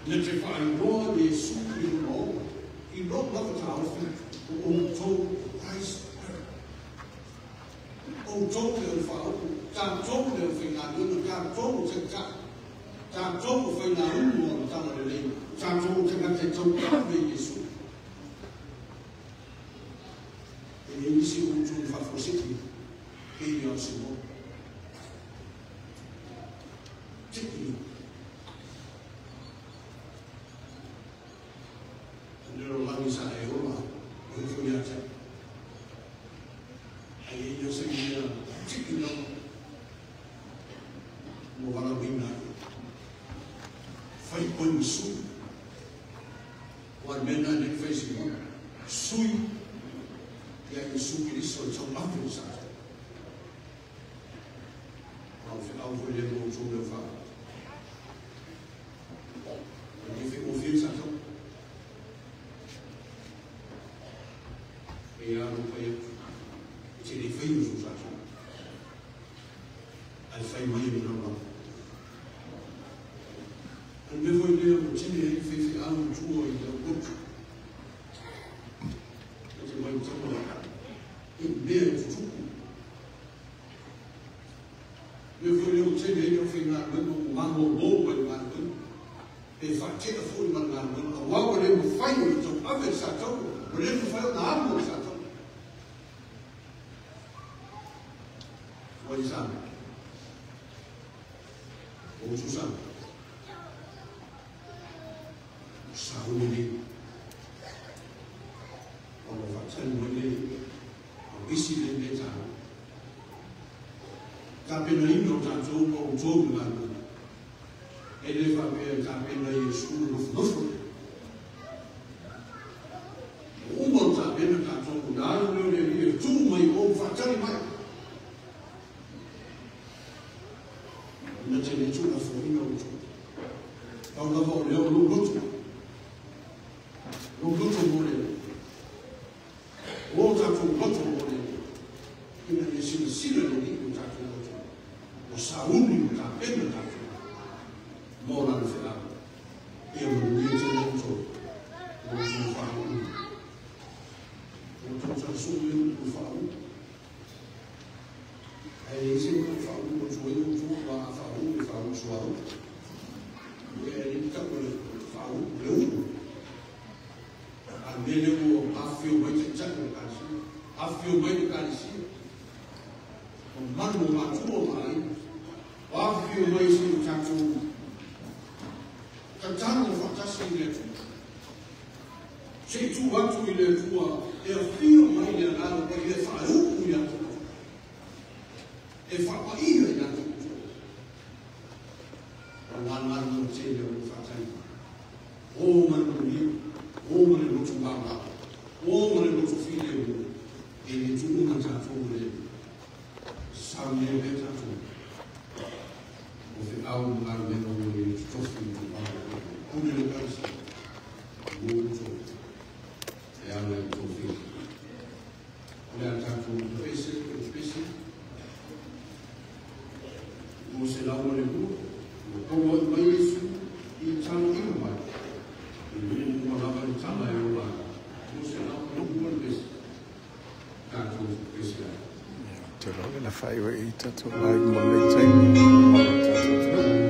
Na te whaairoa Iesu i lona. I lona lava tāofi o outou Christ Herald. Outou le o whaoku, tātou le o whaingaluena, tātou o te ka, tātou o whaingaunu o le tala le lei, tātou o te ngate tau ave Iesu. E e nisi outou whafositi, e ia o Simon. Tiki. Nero langi sa e ola, o hifo ia te. Ai e ia se ia tiki lama. Mo wala wina. Whai koe ma sui. O mena ne whai Simon. Sui. Ia Iesu Keriso e tau mafi o sa. Au whiau foi le mō tō leo wha. O ni whio whio sa tau. E ia aro pai atu. E te rei whai o sō sa tau. Ai whai mai e rau rau. An me foi lea mo tini hei whai whai au tua i lau kotu. E te mai tau e mea e tutuku. Me foi leo tene hei o whai ngā wena o ngā mō mai ngā wena. E whātea fōi mai ngā wena. A wau le mo whai o i tau ave sa tau. O le mo whai o ngā amo sa tau. Wai sa. O tu sa. Sa hune nei. O mo whātani mai nei. O isi le me tāu. Ka pena ino tātou ma o tō ngā wena. E le whapea ka pena i e sūru nofu nofu. O uma o tā pena tātou o nāru leo le e tū mai o whātari mai. Na te le tū la fōina o tū. Tau lava o leo lō lotu. Lō lotu mō leo. O tātou lotu mō leo. Ina e sila sila le ni o tātou lotu. O sauni o tā pena tātou. Mō rā le whea. E o manuia te leo tō. O tō whaau. O tō tāsō e o tō whaau. Ai e se o whaau o tō e o tō wā whaau e whaau suau. E e ni ka o le whaau le uru. A me le o awhio mai te tau o kalisia. Awhio mai te kalisia. O manu o matua mai. O awhio mai se o tātou. Tatano o whatasi i le atua. Se i tū atu i le atua, e awhio mai le anaro pai e whaauku i atu. E whapaia i atu. O ngā ngā ngā tēne o whatai. O manu ia, o manu lotu ngā, o manu lotu while o, e le tuunga tātou le, sau le le tātou. O te au ngā mea o le tofi o ngā. Pune le kaisi, E ala i tofiga. O le a tatou pese, o pese. Mo se lau le lua, ua poua i mai Iesu i tala ina mai. I lua mua lava le tala e ola. Mo se lau le lua le pese. Tatou pese ai. Te loa le na whai i tatou live mo le taimi ma le tatou.